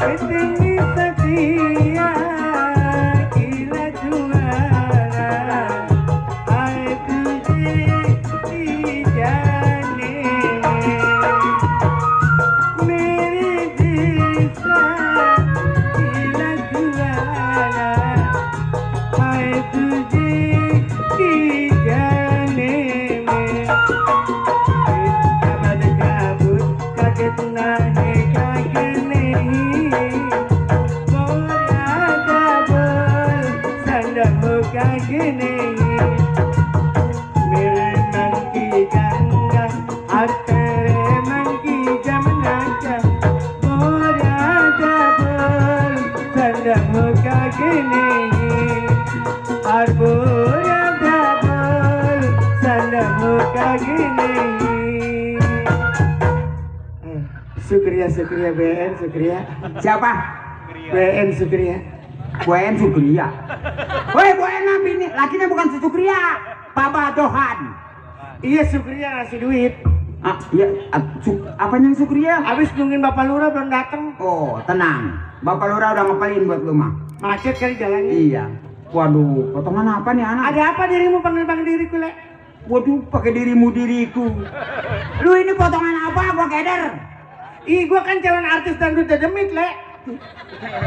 Ini setia ila juara, hai tujhe dijane, mere jesa ila juara, hai tujhe dijane. Kabut kabut kaget nahi kaget nahi kaget nahi mere man ki ganga har tere man ki jamna ka bora jabol sanda ho kaget nahi har bora jabol sanda ho kaget nahi. Sukriya BN Sukriya. Siapa? BN Sukriya. BN Sukriya. Woi, BN nabi nih, lakinya bukan si Sukriya, Papa Johan. Iya Sukriya ngasih duit. Ah, iya, apanya Sukriya? Habis nungguin Bapak Lurah belum datang. Oh, tenang. Bapak Lurah udah ngapalin buat lu mah. Macet kali jalannya. Iya. Waduh, potongan apa nih anak? Ada apa dirimu panggil diriku, Le? Waduh, pakai diriku. Lu ini potongan apa? Gua keder. Ih, gua kan calon artis dangdut dedemit, Le.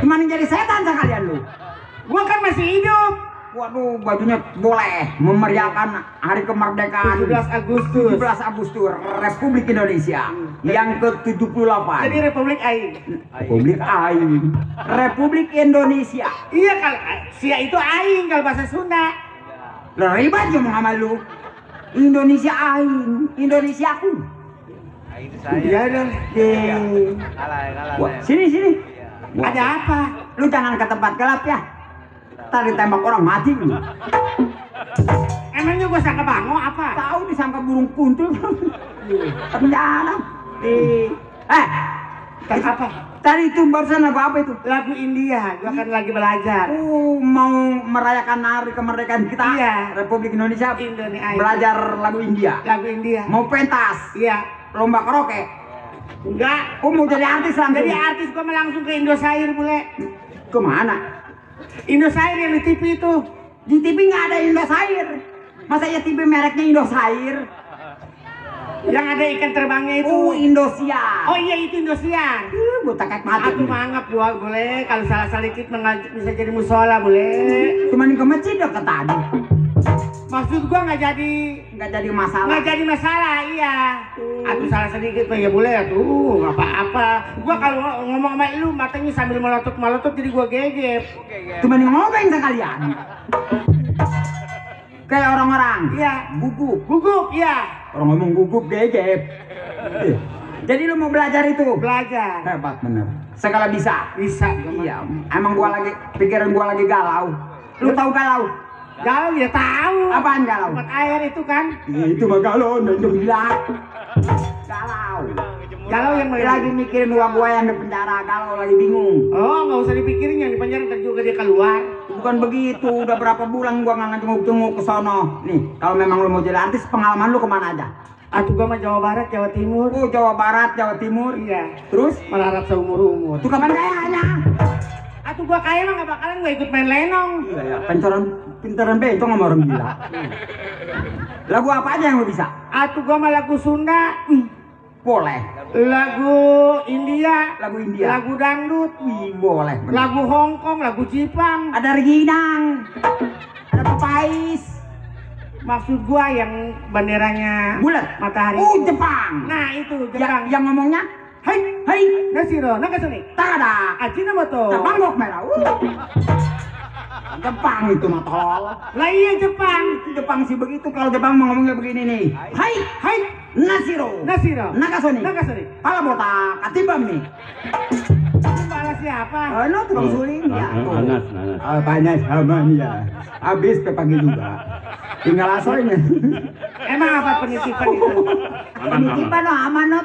Gimana jadi setan sekalian lu? Gua kan masih hidup. Waduh, bajunya boleh memeriahkan hari kemerdekaan 17 Agustus Republik Indonesia yang ke-78. Jadi Republik Aing. Republik Indonesia. Iya, kalau sia itu Aing kalau bahasa Sunda. Lah ribet ngomong sama lu. Indonesia Aing, Indonesia aku. Aing itu saya. Iya dong. Kalah. Sini. Ada apa? Lu jangan ke tempat gelap ya. Tadi tembak orang mati lu. Emangnya gua sangka bango apa? Tahu disangka burung kuntul. Penjara. Apa? Tadi itu barusan lagu apa itu? Lagu India. Gua kan lagi belajar. Mau merayakan hari kemerdekaan kita. Iya. Republik Indonesia. Belajar lagu India. Lagu India. Mau pentas. Iya. Lomba karaoke. Enggak. Mau jadi artis langsung. Jadi artis gua langsung ke Indosiar bule. Kemana? Indosiar yang di TV itu. Di TV nggak ada Indosiar. Masa ya TV mereknya Indosiar? Yang ada ikan terbangnya itu. Oh, Indosiar. Oh iya itu Indosiar. Gue takut mati. Aku manggap gua boleh. Kalau salah dikit bisa jadi musola boleh. Cuman ke masjid dekat tadi. Maksud gua nggak jadi masalah. Nggak jadi masalah, iya. Aku salah sedikit ya boleh tuh, nggak apa-apa. Gua kalau ngomong sama lu matanya sambil melotot jadi gua gegep. Cuma ngomong sekalian. Kayak orang-orang. Iya. Gugup, iya. Orang ngomong gugup gegep. Jadi lu mau belajar itu? Belajar. Hebat bener. Segala bisa. Bisa. Iya. Emang pikiran gua lagi galau. Lu tahu galau? Galau ya tahu. Apaan galau? Tempat air itu kan? Iya itu mah galau, udah bilang. Galau. Galau yang lagi mikirin gua yang di penjara, galau lagi bingung. Oh, nggak usah dipikirin yang di penjara ntar juga dia keluar. Bukan begitu, udah berapa bulan gua nggak jenguk-jenguk ke sono. Nih, kalau memang lu mau jadi artis, pengalaman lu kemana aja? Atuh gua mah Jawa Barat, Jawa Timur. Oh, Jawa Barat, Jawa Timur. Iya. Terus Melarat seumur-umur. tuh kapan kayaknya? Atuh gua kaya mah nggak bakalan gua ikut main lenong. Iya ya, pintaran bencong sama orang gila. Lagu apa aja yang lu bisa? Atuh gua mah lagu Sunda. Boleh. Lagu India. Lagu India. Lagu dangdut. Wih, boleh. Bener. Lagu Hongkong, lagu Jepang. Ada Reginang. Ada Pepais. Maksud gua yang benderanya Bulat. matahari. Oh, Jepang. Nah itu Jepang. Yang ngomongnya Hai, hai, Nashiro, Nagasone. tada. Ajinomoto. Bangkok merah. Jepang itu mah tolol. Lah iya Jepang. Jepang sih begitu, kalau Jepang mau ngomongnya begini nih. Hai, Hai, Nashiro. Nashiro. Nagasone. Nagasone. Pala botak, katibam nih. Kepala siapa? Ano tukang suling ya. Nanas. Banyak sama ya. Habis ke pagi juga. Tinggal asalnya. Emang apa penitipan itu? Penitipan no aman no,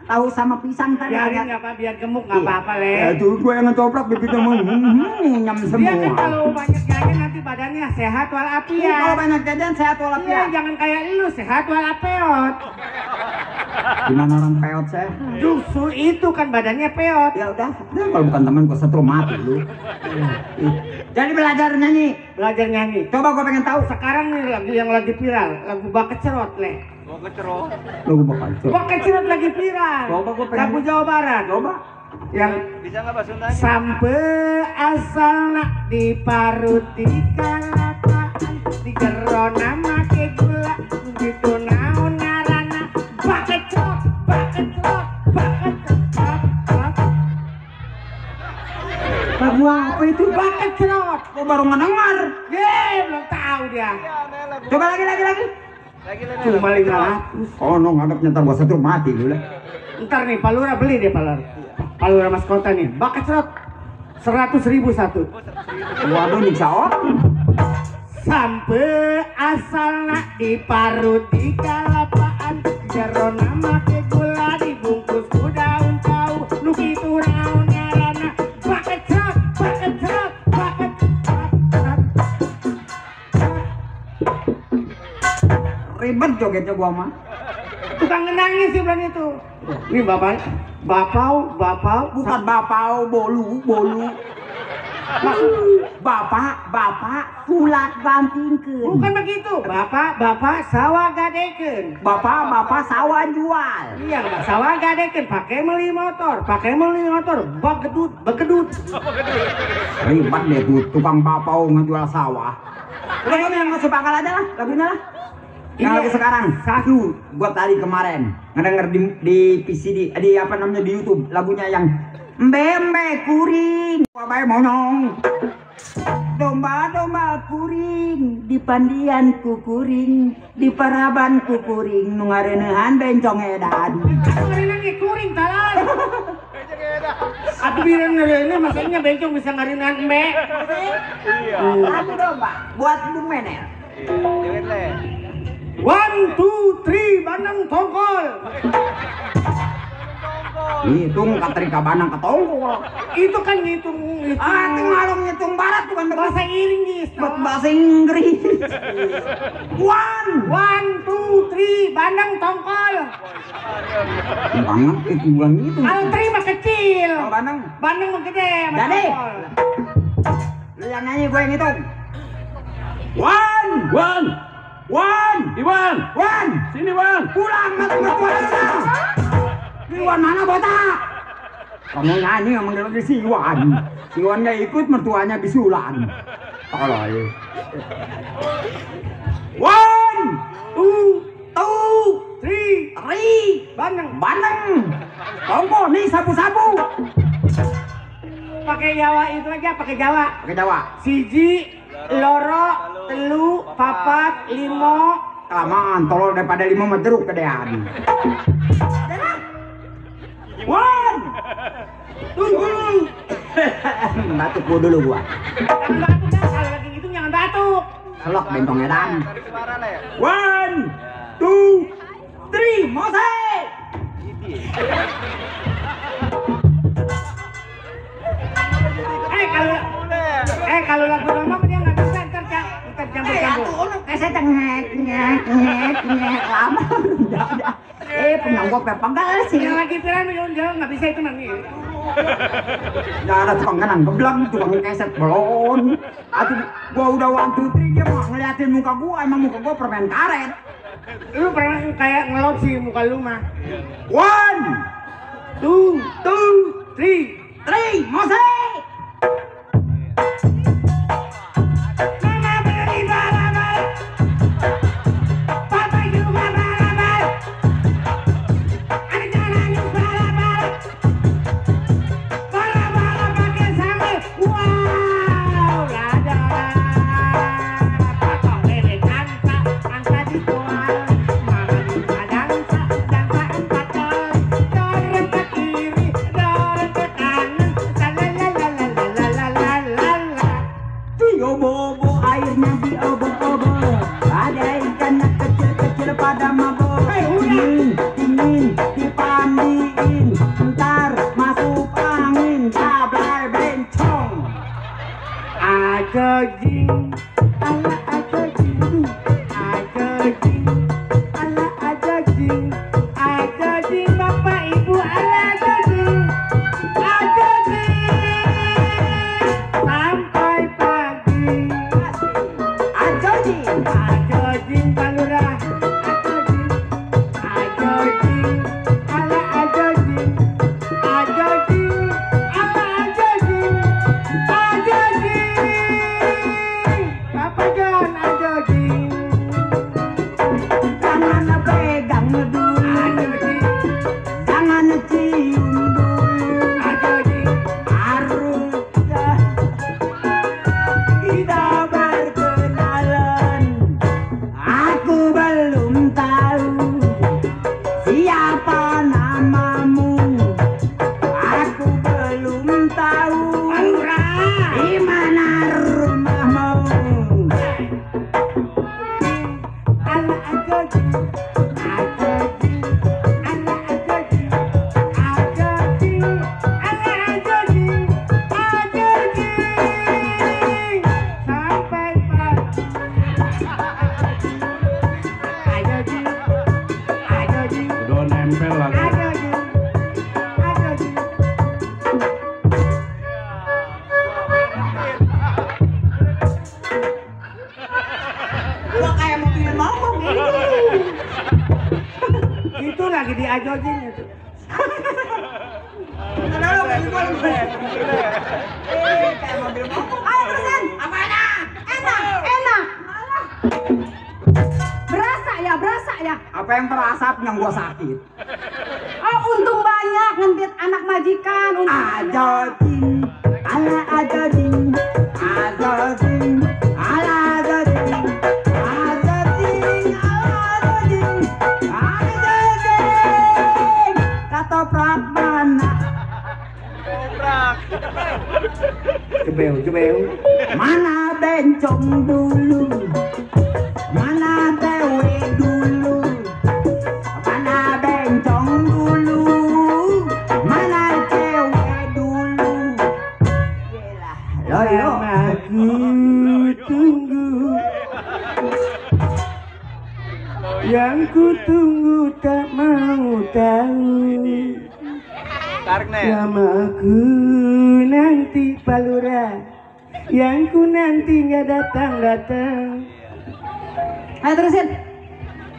tahu sama pisang tadi. Biarin nggak apa, biar gemuk nggak apa-apa le. Ya tuh gue yang ngetoplak begitu mau nyam semua. Dia kan kalau banyak jajan nanti badannya sehat Kalau walafiat. banyak jajan sehat Iya, walafiat. jangan kayak lu sehat walapeot. Gimana orang peot saya? Justru itu kan badannya peot. Ya udah, kalau bukan teman gue setrum mati lu. Jadi belajar nyanyi. Belajar nyanyi. Coba gue pengen tahu. Sekarang nih lagu yang lagi viral, lagu Baket Cerot le. Lu bakal coba. Baket Cerot lagi viral. Coba gua pengen- Lagu Jawa Barat. Coba. Yang Bisa nggak bahasa Sundanya? sampai asal nak diparuti kalataan digerona make gula gitu naon ngarana Baket Cerot, Baket Cerot, Baket Cerot. Lagu apa itu? Baket Cerot. Gue baru ngedengar. Belum tahu dia. Coba lagi. Cuma 500. Oh no, ngadep nyetar gue setrum mati lu lah. Ntar nih Palura beli deh Palura Mas Kota nih. Baket Cerot 100.000 satu. Waduh, nyiksa orang. Sampai asal nak diparuti kalapaan jerona make gula dibungkus ku daun kau nu kitu naon ngaranna Baket Cerot, Baket Cerot, Baket Cerot. Ribet jogetnya gua mah. Tukang nangis sih bulan itu. Ini bapau Bukan bapau, bolu. Bapak kulat bantingkeun. bukan begitu. Bapak sawah gadekeun. Bapak sawah jual. Iya, Mbak, sawah gadekeun pakai meli motor, begedut. Ribet deh tuh tukang bapau ngejual sawah. Udah kamu yang masuk akal aja lah, lagunya lah. Yang Iya. lagu sekarang satu, gua tadi kemarin ngedenger di PCD, di apa namanya di YouTube lagunya yang Mbembe kuring, babai monyong. Domba-domba kuring, di pandian kukuring, di paraban kukuring, nu ngareneuhan bencong edan. Aku ngarinan nih kuring talal. Aku bilang ini maksudnya bencong bisa ngarinan embe. Lagu domba buat Bung Menel. Jangan le. 1, 2, 3 Bandeng Tongkol. Hitung katrika banang ketongkol. Itu kan ngitung. Ah, ngalung ngitung barat bukan Bahasa Inggris. bahasa Inggris. 1, 2, 3 Bandeng Tongkol. Banget itu bukan gitu. Al 3 mah kecil. Kalau banang. Bandeng mah gede. sama Jadi. tongkol. Lu yang nyanyi gue yang hitung. Wan. Sini Wan. Pulang mati mertua. Iwan mana botak? Kamu nyanyi emang lagi si Iwan. Si Iwan gak ikut mertuanya bisulan. Tolol. 1, 2, 3 Bandeng. Tongkol nih sabu-sabu. Pakai Jawa itu aja, pakai Jawa. Pakai Jawa. Siji, loro, telu, papat, limo. Kelamaan, tolol daripada 5 mah jeruk kedean. 1, 2, batuk gua dulu gua. Jangan batuk dah, kalau lagi gitu jangan batuk. Selok bentong edan. Tarik suara le. 1, 2, 3 Mose. Kalau lagu lama dia nggak bisa tercampur-campur. Saya tengek lama. Punya gua pepegal sih. Yang lagi piran nggak bisa itu nanti. Ya ada tukang kanan geblang, tukang keset belon. Aduh, gua udah 1, 2, 3 dia mau ngeliatin muka gua, emang muka gua permen karet. Lu pernah kayak ngelot sih muka lu mah. 1, 2, 3, Mose. Mama beli balaban, papa juga balaban, ada nangis balaban, balaban pakai sambal, wow, ada, papa beli angka di koal, mama juga dansa empat kali, dorong ke kiri, dorong ke kanan, lalalalalalalalalala. Tio bobo airnya diobok-obok, ada ikan kecil-kecil pada mabok. Dingin dipandiin, ntar masuk angin, sablay bencong. Aja jing, ala aja jing, aja jing, ala aja jing, aja jing, bapak ibu ala aja jing, sampai pagi. Aja jing, Aja jing palura, aja jing, ala aja jing, aja jing, ala aja jing, aja jing, Papa John aja jing, jangan pegang dulu, aja jing, jangan cium dulu. aja jing, Harus kita berkenalan. Aku belum tahu siapa namamu. Aku belum tahu palura, di mana rumahmu. ala aja jing, aja jing, ala aja jing, aja jing, ala aja jing, aja jing, sampai pagi. Aja jing, aja jing, Udah nempel lagi. aja jing, aja jing. Gua kayak mobil ngomong ini. Itu lagi diajojin itu. Kayak mobil ngomong. Ayo terusin. Apanya? Enak. Berasa ya. Apa yang terasa yang gua sakit? Oh, untung banyak ngentit anak majikan. Aja jing, ala aja jing, aja jing, ala aja jing, aja jing, ala aja jing, aja jing. Ketoprak mana? Cebel. Mana bencong dulu? Mana dewe dulu? Mana bencong dulu? Mana cewek dulu? Loyo. Aku tunggu, yang ku tunggu tak mau tahu. Tarik nih. Namaku nanti palura, yang ku nanti nggak datang. Ayo terusin.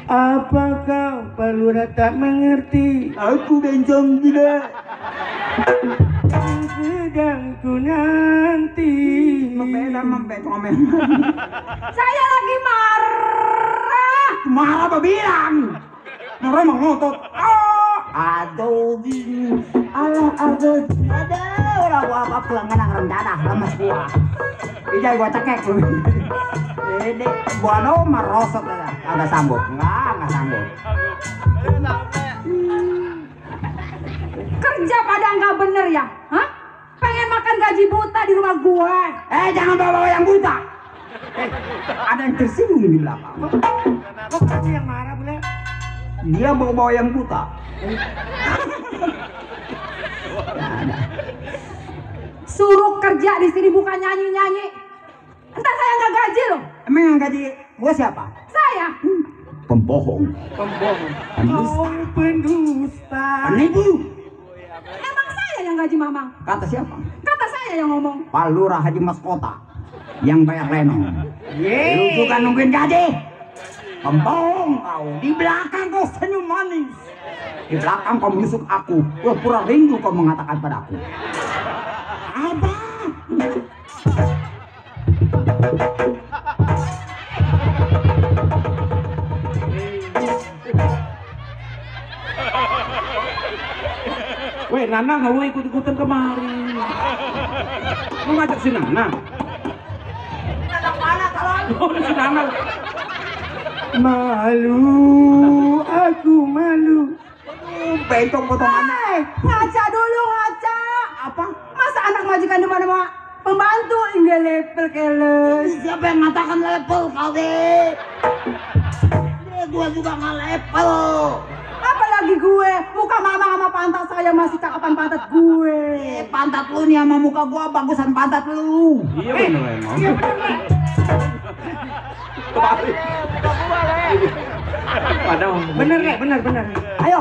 Apakah palura tak mengerti? Aku bencong tidak. Sedang ku nanti. Membencong. Saya lagi marah. Marah apa bilang? Marah emang ngotot. Aduh, ada orang gua apa pelanggan rendah lemes gua. Ijai gua cekek lu. Ini gua no merosot ada sambut. Enggak sambut. Kerja pada nggak bener ya? Hah? Pengen makan gaji buta di rumah gue. Jangan bawa yang buta. Ada yang tersinggung di belakang. Kok kamu yang marah, Bule? Dia bawa yang buta. Suruh kerja di sini bukan nyanyi-nyanyi. Entar saya nggak gaji loh. Emang yang gaji gua siapa? Saya. Pembohong. Pembohong. Pendusta. Pendusta. Penipu. Emang saya yang gaji Mamang. Kata siapa? Kata saya yang ngomong. Pak Lurah Haji Mas Kota yang bayar Leno. Lu juga nungguin gaji. Pembohong kau. Di belakang kau senyum manis. Di belakang kau menusuk aku. Pura-pura rindu kau mengatakan padaku. Apa? Weh, Nana nggak mau ikut-ikutan kemari. Lu ngajak si Nana? Oh, si Nana. Malu, aku malu. Bentong potongan. Ngaca dulu ngaca. Apa? Masa anak majikan di mana mau pembantu enggak level keles. Siapa yang mengatakan level kau deh? Gua juga nggak level. Apalagi gue, muka Mama sama pantat saya masih cakapan pantat gue. Pantat lu nih sama muka gua bagusan pantat lu. Iya bener emang. Bener ya, bener. Ayo,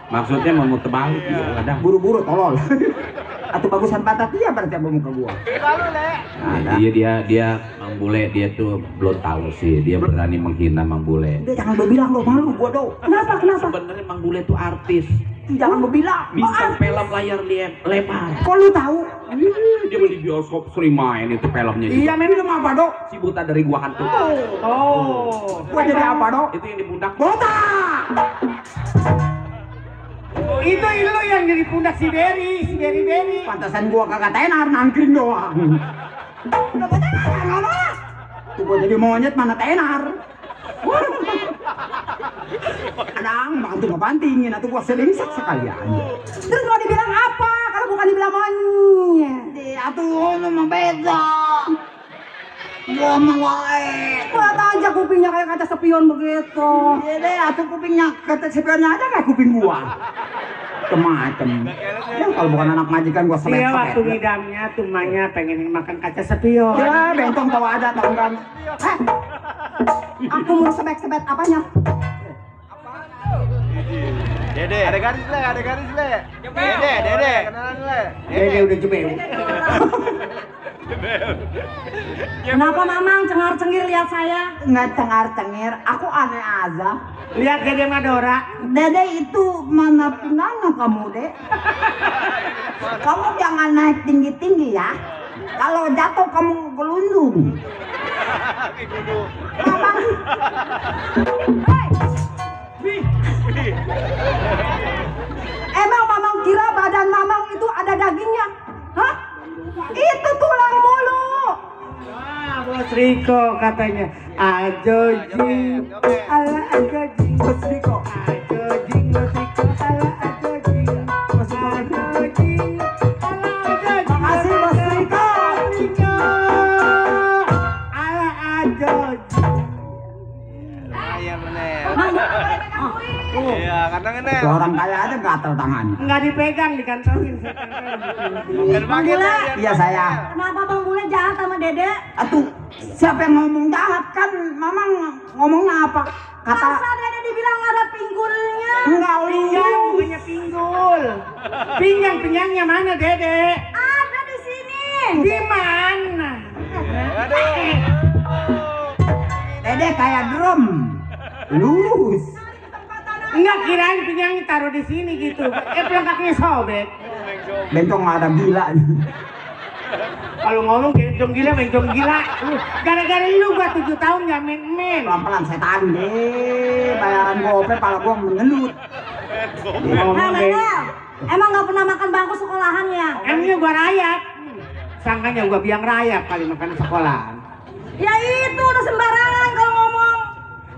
Maksudnya mau terbalik ya, kadang. buru-buru tolol. Atau bagusan pantat dia berarti sama muka gua. Iya dia Mang Bule dia tuh belum tahu sih, dia berani menghina Mang Bule. Udah jangan berbilang lo, malu gua do. Kenapa? Sebenarnya Mang Bule tuh artis, Jangan berbilang. bintang film layar lebar. Kok lu tahu? Dia di bioskop sering main itu filmnya. Iya, film apa do? Si Buta dari Gua Hantu. Oh. Gua jadi apa do? Itu yang di pundak. Botak. Itu lu yang jadi pundak si Berry. Pantasan gua kagak tenar, nangkring doang. Udah botak ngomong. Tuh gua jadi monyet mana tenar. Kadang bantu ngebantingin atau gua selingsek sekalian. Terus mau dibilang apa kalau bukan dibilang monyet? Atuh nu mah beda. Gua mah wae. Buat aja kupingnya kayak kaca spion begitu. Iya deh, atuh kupingnya kata sepionnya aja kayak kuping gua. Kemacem. Ya kalau bukan anak majikan gua Iya, waktu selet-selet. ngidamnya tuh emaknya pengen makan kaca spion. Ya, bentong tahu ada tahu enggak. Aku mau sebet-sebet apanya? Dede, ada garis le. Dede, kenalan le. Dede udah jebel. Kenapa Mamang cengar-cengir lihat saya? Nggak cengar-cengir, aku aneh aja. Lihat Dede Madora. Dede itu mana pinanya kamu, Dek? Kamu jangan naik tinggi-tinggi ya. Kalau jatuh kamu gelundung. Mamang. Emang Mamang kira badan Mamang itu ada dagingnya? Hah? Itu tulang mulu. Wah, Bos Riko katanya. Ajoji. Ala ajoji. Bos Riko. Ajoji, Bos Riko. Ala ajoji. Ajoji. Ala ajoji. Makasih Bos Riko. Ala ajoji. Iya bener. Mang, Iya, karena bener. Itu orang kaya aja gatel tangannya. Enggak dipegang, dikantongin. Mang Bule. Iya saya. kenapa Bang Bule jahat sama Dede? Atuh, siapa yang ngomong jahat kan? Mamang ngomongnya apa? Kata Masa Dede dibilang ada pinggulnya? enggak Pinggang, lu. bukannya pinggul. Pinggangnya mana, Dede? Ada di sini. Di mana? Aduh. Dede kayak drum. Lurus. Enggak, kirain pinggangnya taruh di sini gitu. Pelengkapnya sobek. Bentong ada gila. Kalau ngomong bencong gila. Gara-gara lu gua 7 tahun gak main-main. Pelan-pelan setan deh. Bayaran gope pala gua mengelut. Nah, Menel, emang nggak pernah makan bangku sekolahan ya? Emangnya gua rayap. Sangkanya gua biang rayap kali makan di sekolahan. Ya itu udah sembarangan kalau ngomong.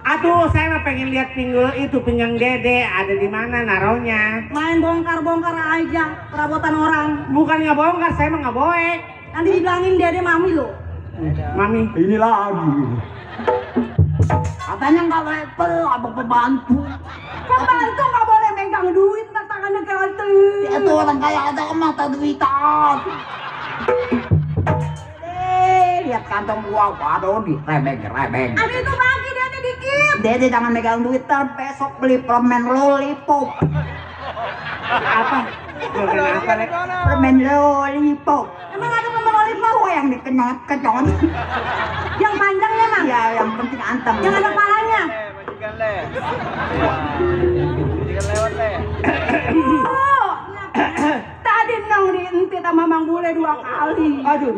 Aduh, saya mah pengen lihat pinggul itu, pinggang Dede ada di mana naronya. Main bongkar-bongkar aja perabotan orang. Bukan nggak bongkar, saya mah nggak boek. Nanti dibilangin Dede mami lo. Mami, Ini lagi. Katanya nggak level, abang pembantu. Pembantu nggak boleh megang megang duit tak tangannya ganti. Itu orang kaya ada mata duitan. Lihat kantong gua, waduh di rebeng. Aduh itu bagi dia dikit. Dede jangan megang duit, besok beli permen lollipop. Apa? Kenapa lek? Permen lollipop. Emang ada permen lollipop? Gua yang dikenyot. Yang panjangnya Mang? Ya yang penting antem. Yang ada palanya? Majikan le. Majikan lewat le. Oh, tadi nong dientit sama Mang Bule 2 kali. Aduh.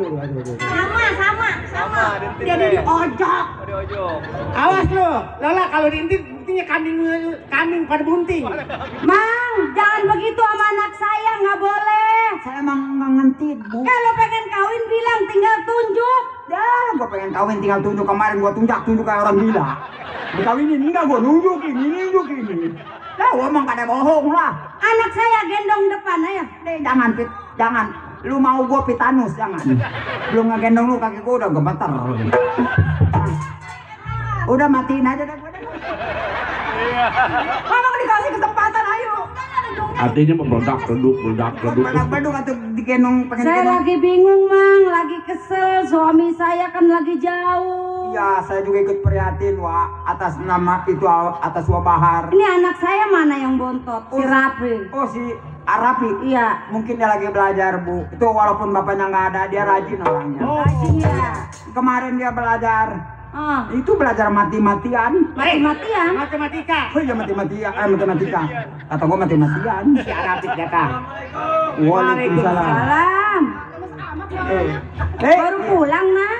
Sama. Dia di ojok. Di ojok. Awas lo, Lola kalau diintip buktinya kambing pada bunting. Mang, jangan begitu sama anak saya, nggak boleh. Saya emang nggak ngentit, Bu. Kalau pengen kawin bilang tinggal tunjuk. Ya, gua pengen kawin tinggal tunjuk. Kemarin gua tunjuk kayak orang gila. Dikawinin enggak, gua nunjuk ini. Lah, gua emang kada bohong lah. Anak saya gendong depan aja. Jangan, Pit, jangan. Lu mau gua pitanus, jangan. Belum ngegendong lu, kaki gua udah gemeter. Udah matiin aja dah gua. Kalau dikasih kesempatan, ayo. Artinya meledak. Beduk atau digendong pengen Saya digendong. lagi bingung, Mang. Lagi kesel. Suami saya kan lagi jauh. Ya, saya juga ikut prihatin, Wak. Atas nama itu, atas Wabahar. Ini anak saya mana yang bontot? Si Rapi. Oh, si Arapi. Iya. Mungkin dia lagi belajar, Bu. Itu walaupun bapaknya nggak ada, dia rajin orangnya. Rajin ya. Kemarin dia belajar. Ah, Itu belajar mati-matian. mati-matian. Matematika. Oh iya matematika. Kata gua mati-matian. Si Arabik datang. Waalaikumsalam. Salam. Baru pulang, Nak.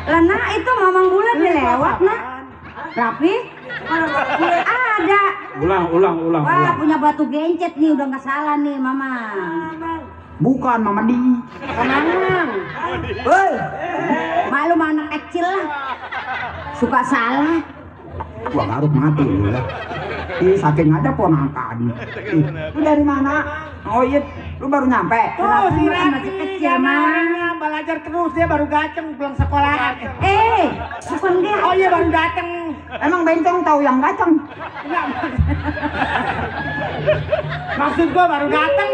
Lah, Nak, itu Mamang Bule dilewat, Nak. Rapi? Ada. Ulang. Wah, punya batu gencet nih, udah nggak salah nih, Mama. Bukan Mama Di. Tenang. Hei, Malu sama anak kecil lah. Suka salah. gua garuk mati lu ya. Saking ada ponakan. Lu dari mana? Oh iya, lu baru nyampe. Oh, si Masih Rafi kecil, yang Mang. orangnya belajar terus, dia baru gaceng pulang sekolahan. Bukan dia. Oh iya baru datang. Emang bencong tahu yang gaceng? Maksud gua baru datang.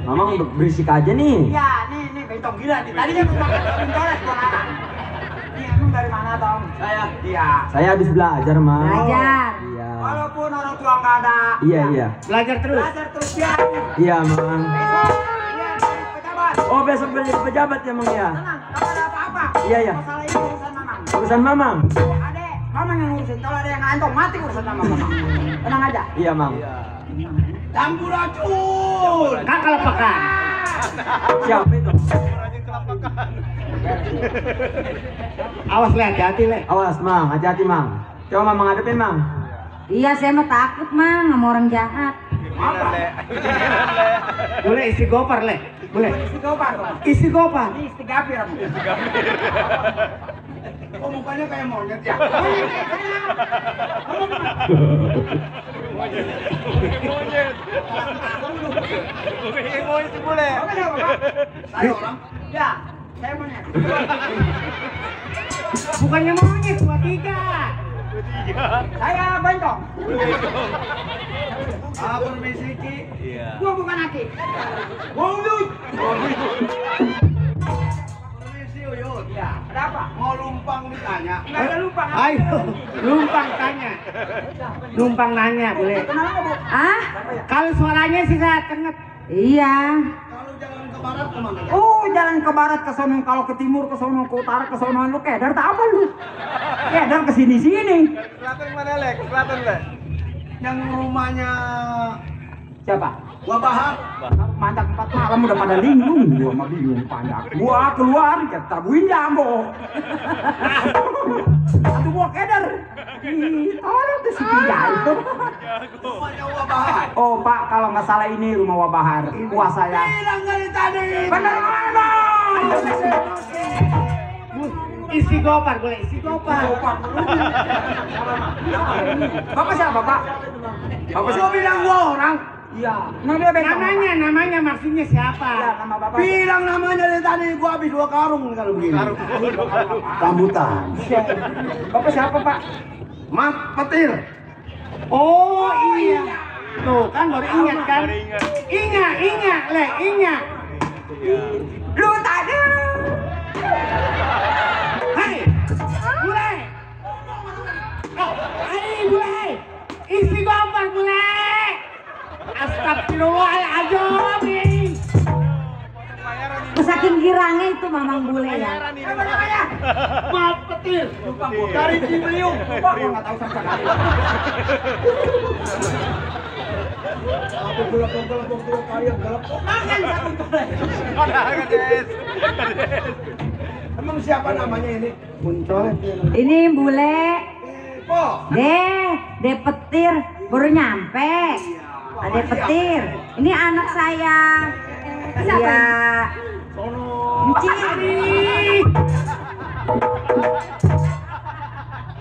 Mamang berisik aja nih. Iya, nih bencong gila nih. Tadi dia mencoret gua kata. Nih, emang dari mana, Tom? Saya. Iya. Saya habis belajar, Mang. Belajar. Iya. Walaupun orang tua nggak ada. Iya. Belajar terus. Belajar terus ya. Iya, Mang. Iya, pejabat. Oh, besok jadi pejabat ya, Mang ya? Tenang, kalau ada apa-apa. Iya. Masalah ini urusan Mamang. Urusan Mamang. Adek, Mamang yang ngurusin. Kalau ada yang ngantong mati urusan Mamang. Tenang aja. Iya, Mang. Sampurasun. Kak kalau pekan. Siapa itu? Awas le, hati-hati le. Awas, Mang. Hati-hati, Mang. Coba Mamang hadapin, Mang. Iya, saya mah takut, Mang, sama orang jahat. Boleh isi gopar le. Boleh. Isi gopar, Bang. Isi gopar. Ini istigapir, Bang. Oh, mukanya kayak monyet ya. Monyet si Bule. Saya orang. Ya, saya monyet. Bukannya monyet, 23. Saya bencong. Apa permisi Ki? Iya. Gua bukan Aki. Wujud. Permisi Uyut. Iya, ada apa? Mau lumpang ditanya. Nggak ada lupa. Ayo, numpang tanya. Numpang nanya boleh. Kenapa, Bu? Ah, Kalau suaranya sih saya kenget. iya. Kalau jalan ke barat kemana? Oh, jalan ke barat ke sono, kalau ke timur ke sono, ke utara ke sono, lu kedar tak apa lu? Kedar ke sini-sini. Selatan mana Le? Selatan Le. Yang rumahnya Siapa? Wabahar. Mandak 4 malam udah pada linglung, gua mah bingung pandak. Gua keluar ketabuin jambo. Satu gua kedar. Tolong tuh si jago. Rumahnya Wabahar. Oh Pak, kalau nggak salah ini rumah Wabahar. Wah saya. Bilang dari tadi. Bener mana? Isi gopar boleh, isi gopar. Bapak siapa Pak? Bapak siapa? bilang gua orang. Iya. Nah dia bencong. Namanya maksudnya siapa? Iya, nama Bapak. Bilang namanya dari tadi gua habis 2 karung kalau begini. Rambutan. Bapak siapa Pak? Mat Petir. Oh iya. Tuh kan baru ingat kan? Ingat, ingat. Lu tadi. Hai, bule. Oh, hai bule. Isi gopar bule. Astagfirullahaladzim. Saking girangnya itu Mamang Bule ya. Mat Petir. Dari Cibeliung. Gua nggak tahu sama sekali. Makan satu tolek. Emang siapa namanya ini? Muncul. Ini Bule. Kok? De Petir baru nyampe. Ade Petir. Ini anak saya. Iya. Encik.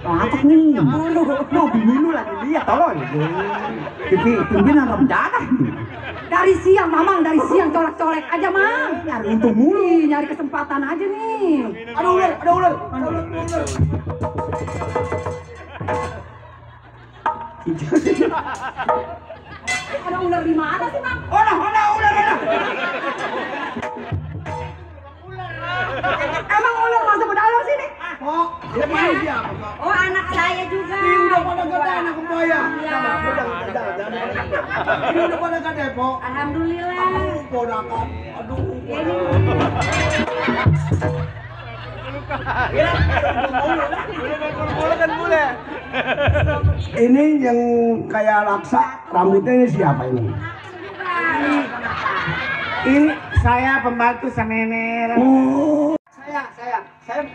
Apa nih? Mau bini lu lagi lihat tolong. Pimpinan rencana. Dari siang Mamang, dari siang colek-colek aja Mang. Nyari untung mulu. Nyari kesempatan aja nih. Ada ular. Ada ular di mana sih Mang? Ular. Emang ular masuk ke dalam sini? Oh, dia apa? Oh anak saya juga. Ini udah pada gede anak kebaya. Iya. Ini udah pada gede, Po. Alhamdulillah. Ponakan. Aduh. Ini Ini yang kayak laksa, rambutnya ini siapa ini? Ini saya pembantu Semener. Oh, Saya.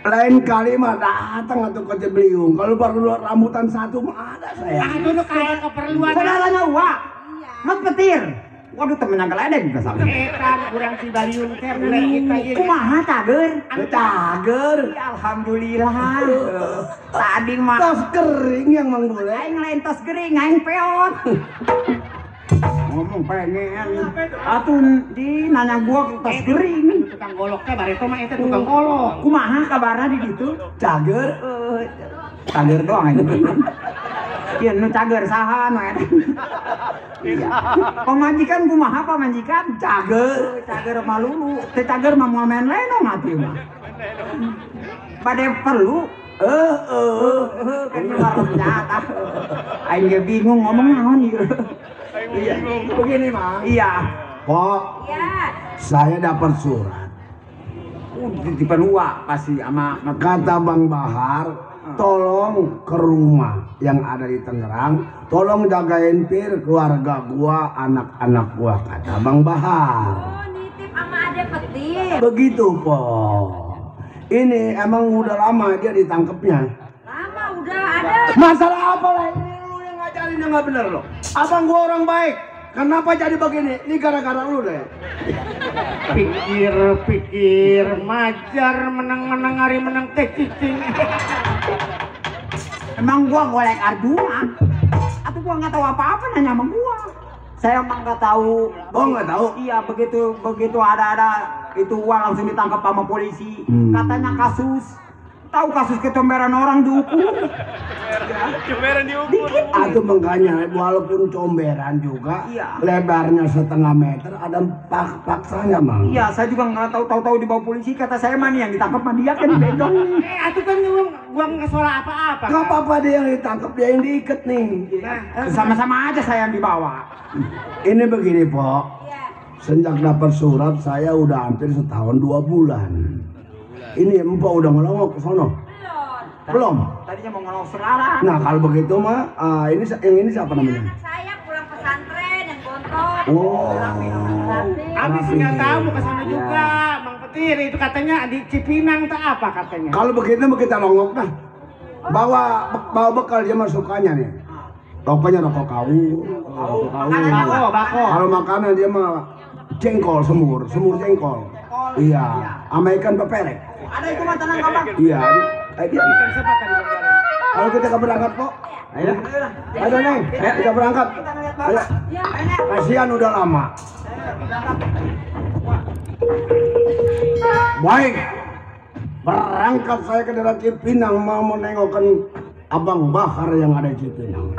lain kali mah datang atau ke Cibeliung. Kalau baru rambutan satu mah ada saya. Aduh, lu kayak keperluan. Saudaranya Wak, Mat Petir. Waduh, temennya geledek juga sama. Etan kurang Cibaliung teh mulai kita ieu. Kumaha cager? Cager. alhamdulillah. Tadi mah Tos kering yang Mang Bule. aing lain tos gering, aing peot. Ngomong pengen. Atuh di nanya gua tos kering. Tukang golok teh bareto mah eta tukang golok. Kumaha kabarna di ditu? Cager. Cager doang ini. Ieu nu cager saha nu eta. Iya. Pamajikan kumaha pamajikan? Cager. Cager malulu. Teh cager mah moal main lenong atuh mah. Bade perlu kan ngarep nyata. Aing ge bingung ngomong naon ieu. Iya. Begini mah. Iya. Pok, Iya. saya dapat surat. Titipan uak pasti sama Kata Bang Bahar, tolong ke rumah yang ada di Tangerang, tolong jagain Pir, keluarga gua, anak-anak gua, kata Bang Bahar. Oh, nitip sama Ade Petir. Begitu, Po. Ini emang udah lama dia ditangkepnya. Lama udah ada. Masalah apa lah ini, lu yang ngajarin yang nggak bener lo. Abang gua orang baik, kenapa jadi begini? Ini gara-gara lu deh. Pikir majar menang hari menang teh cicing. Emang gua golek Arjuna. Atau gua nggak tahu apa-apa nanya sama gua. Saya emang nggak tahu. Oh, nggak tahu? Iya, begitu ada itu uang langsung ditangkap sama polisi. Katanya kasus. Tahu kasus ketomberan orang dihukum. Comberan diukur. Atau makanya walaupun comberan juga, Iya. lebarnya 1,5 meter, ada paksanya Mang. Iya, saya juga nggak tahu dibawa polisi. Kata saya mah nih yang ditangkap mah dia kan dipegang nih. Atuh kan gua nggak salah apa-apa. Gak apa-apa dia yang ditangkap, dia yang diikat nih. Sama-sama aja saya yang dibawa. Ini begini, Po. Sejak dapat surat saya udah hampir setahun 2 bulan. Ini Empok udah ngelongok ke sono. Belum. Tadinya mau ngelong sekarang. Nah kalau begitu mah, yang ini siapa namanya? Saya pulang pesantren yang gontok. Oh. Abis nggak tahu mau kesana juga, Bang Petir itu katanya di Cipinang tak apa katanya. Kalau begitu kita longok dah. Bawa bekal dia masukannya nih. Rokoknya rokok kawu. Bako. Kalau makanan dia mah jengkol semur jengkol. Iya, sama ikan peperek. Ada itu mah tenang abang. Iya, dia. Siapa tadi Bang Petir? Kalau kita berangkat, Po. Ayo. Ayo, Neng. Ayo kita berangkat. Ayo. Kasihan udah lama. Baik. Berangkat saya ke daerah Cipinang mau menengokkan Abang Bahar yang ada di Cipinang.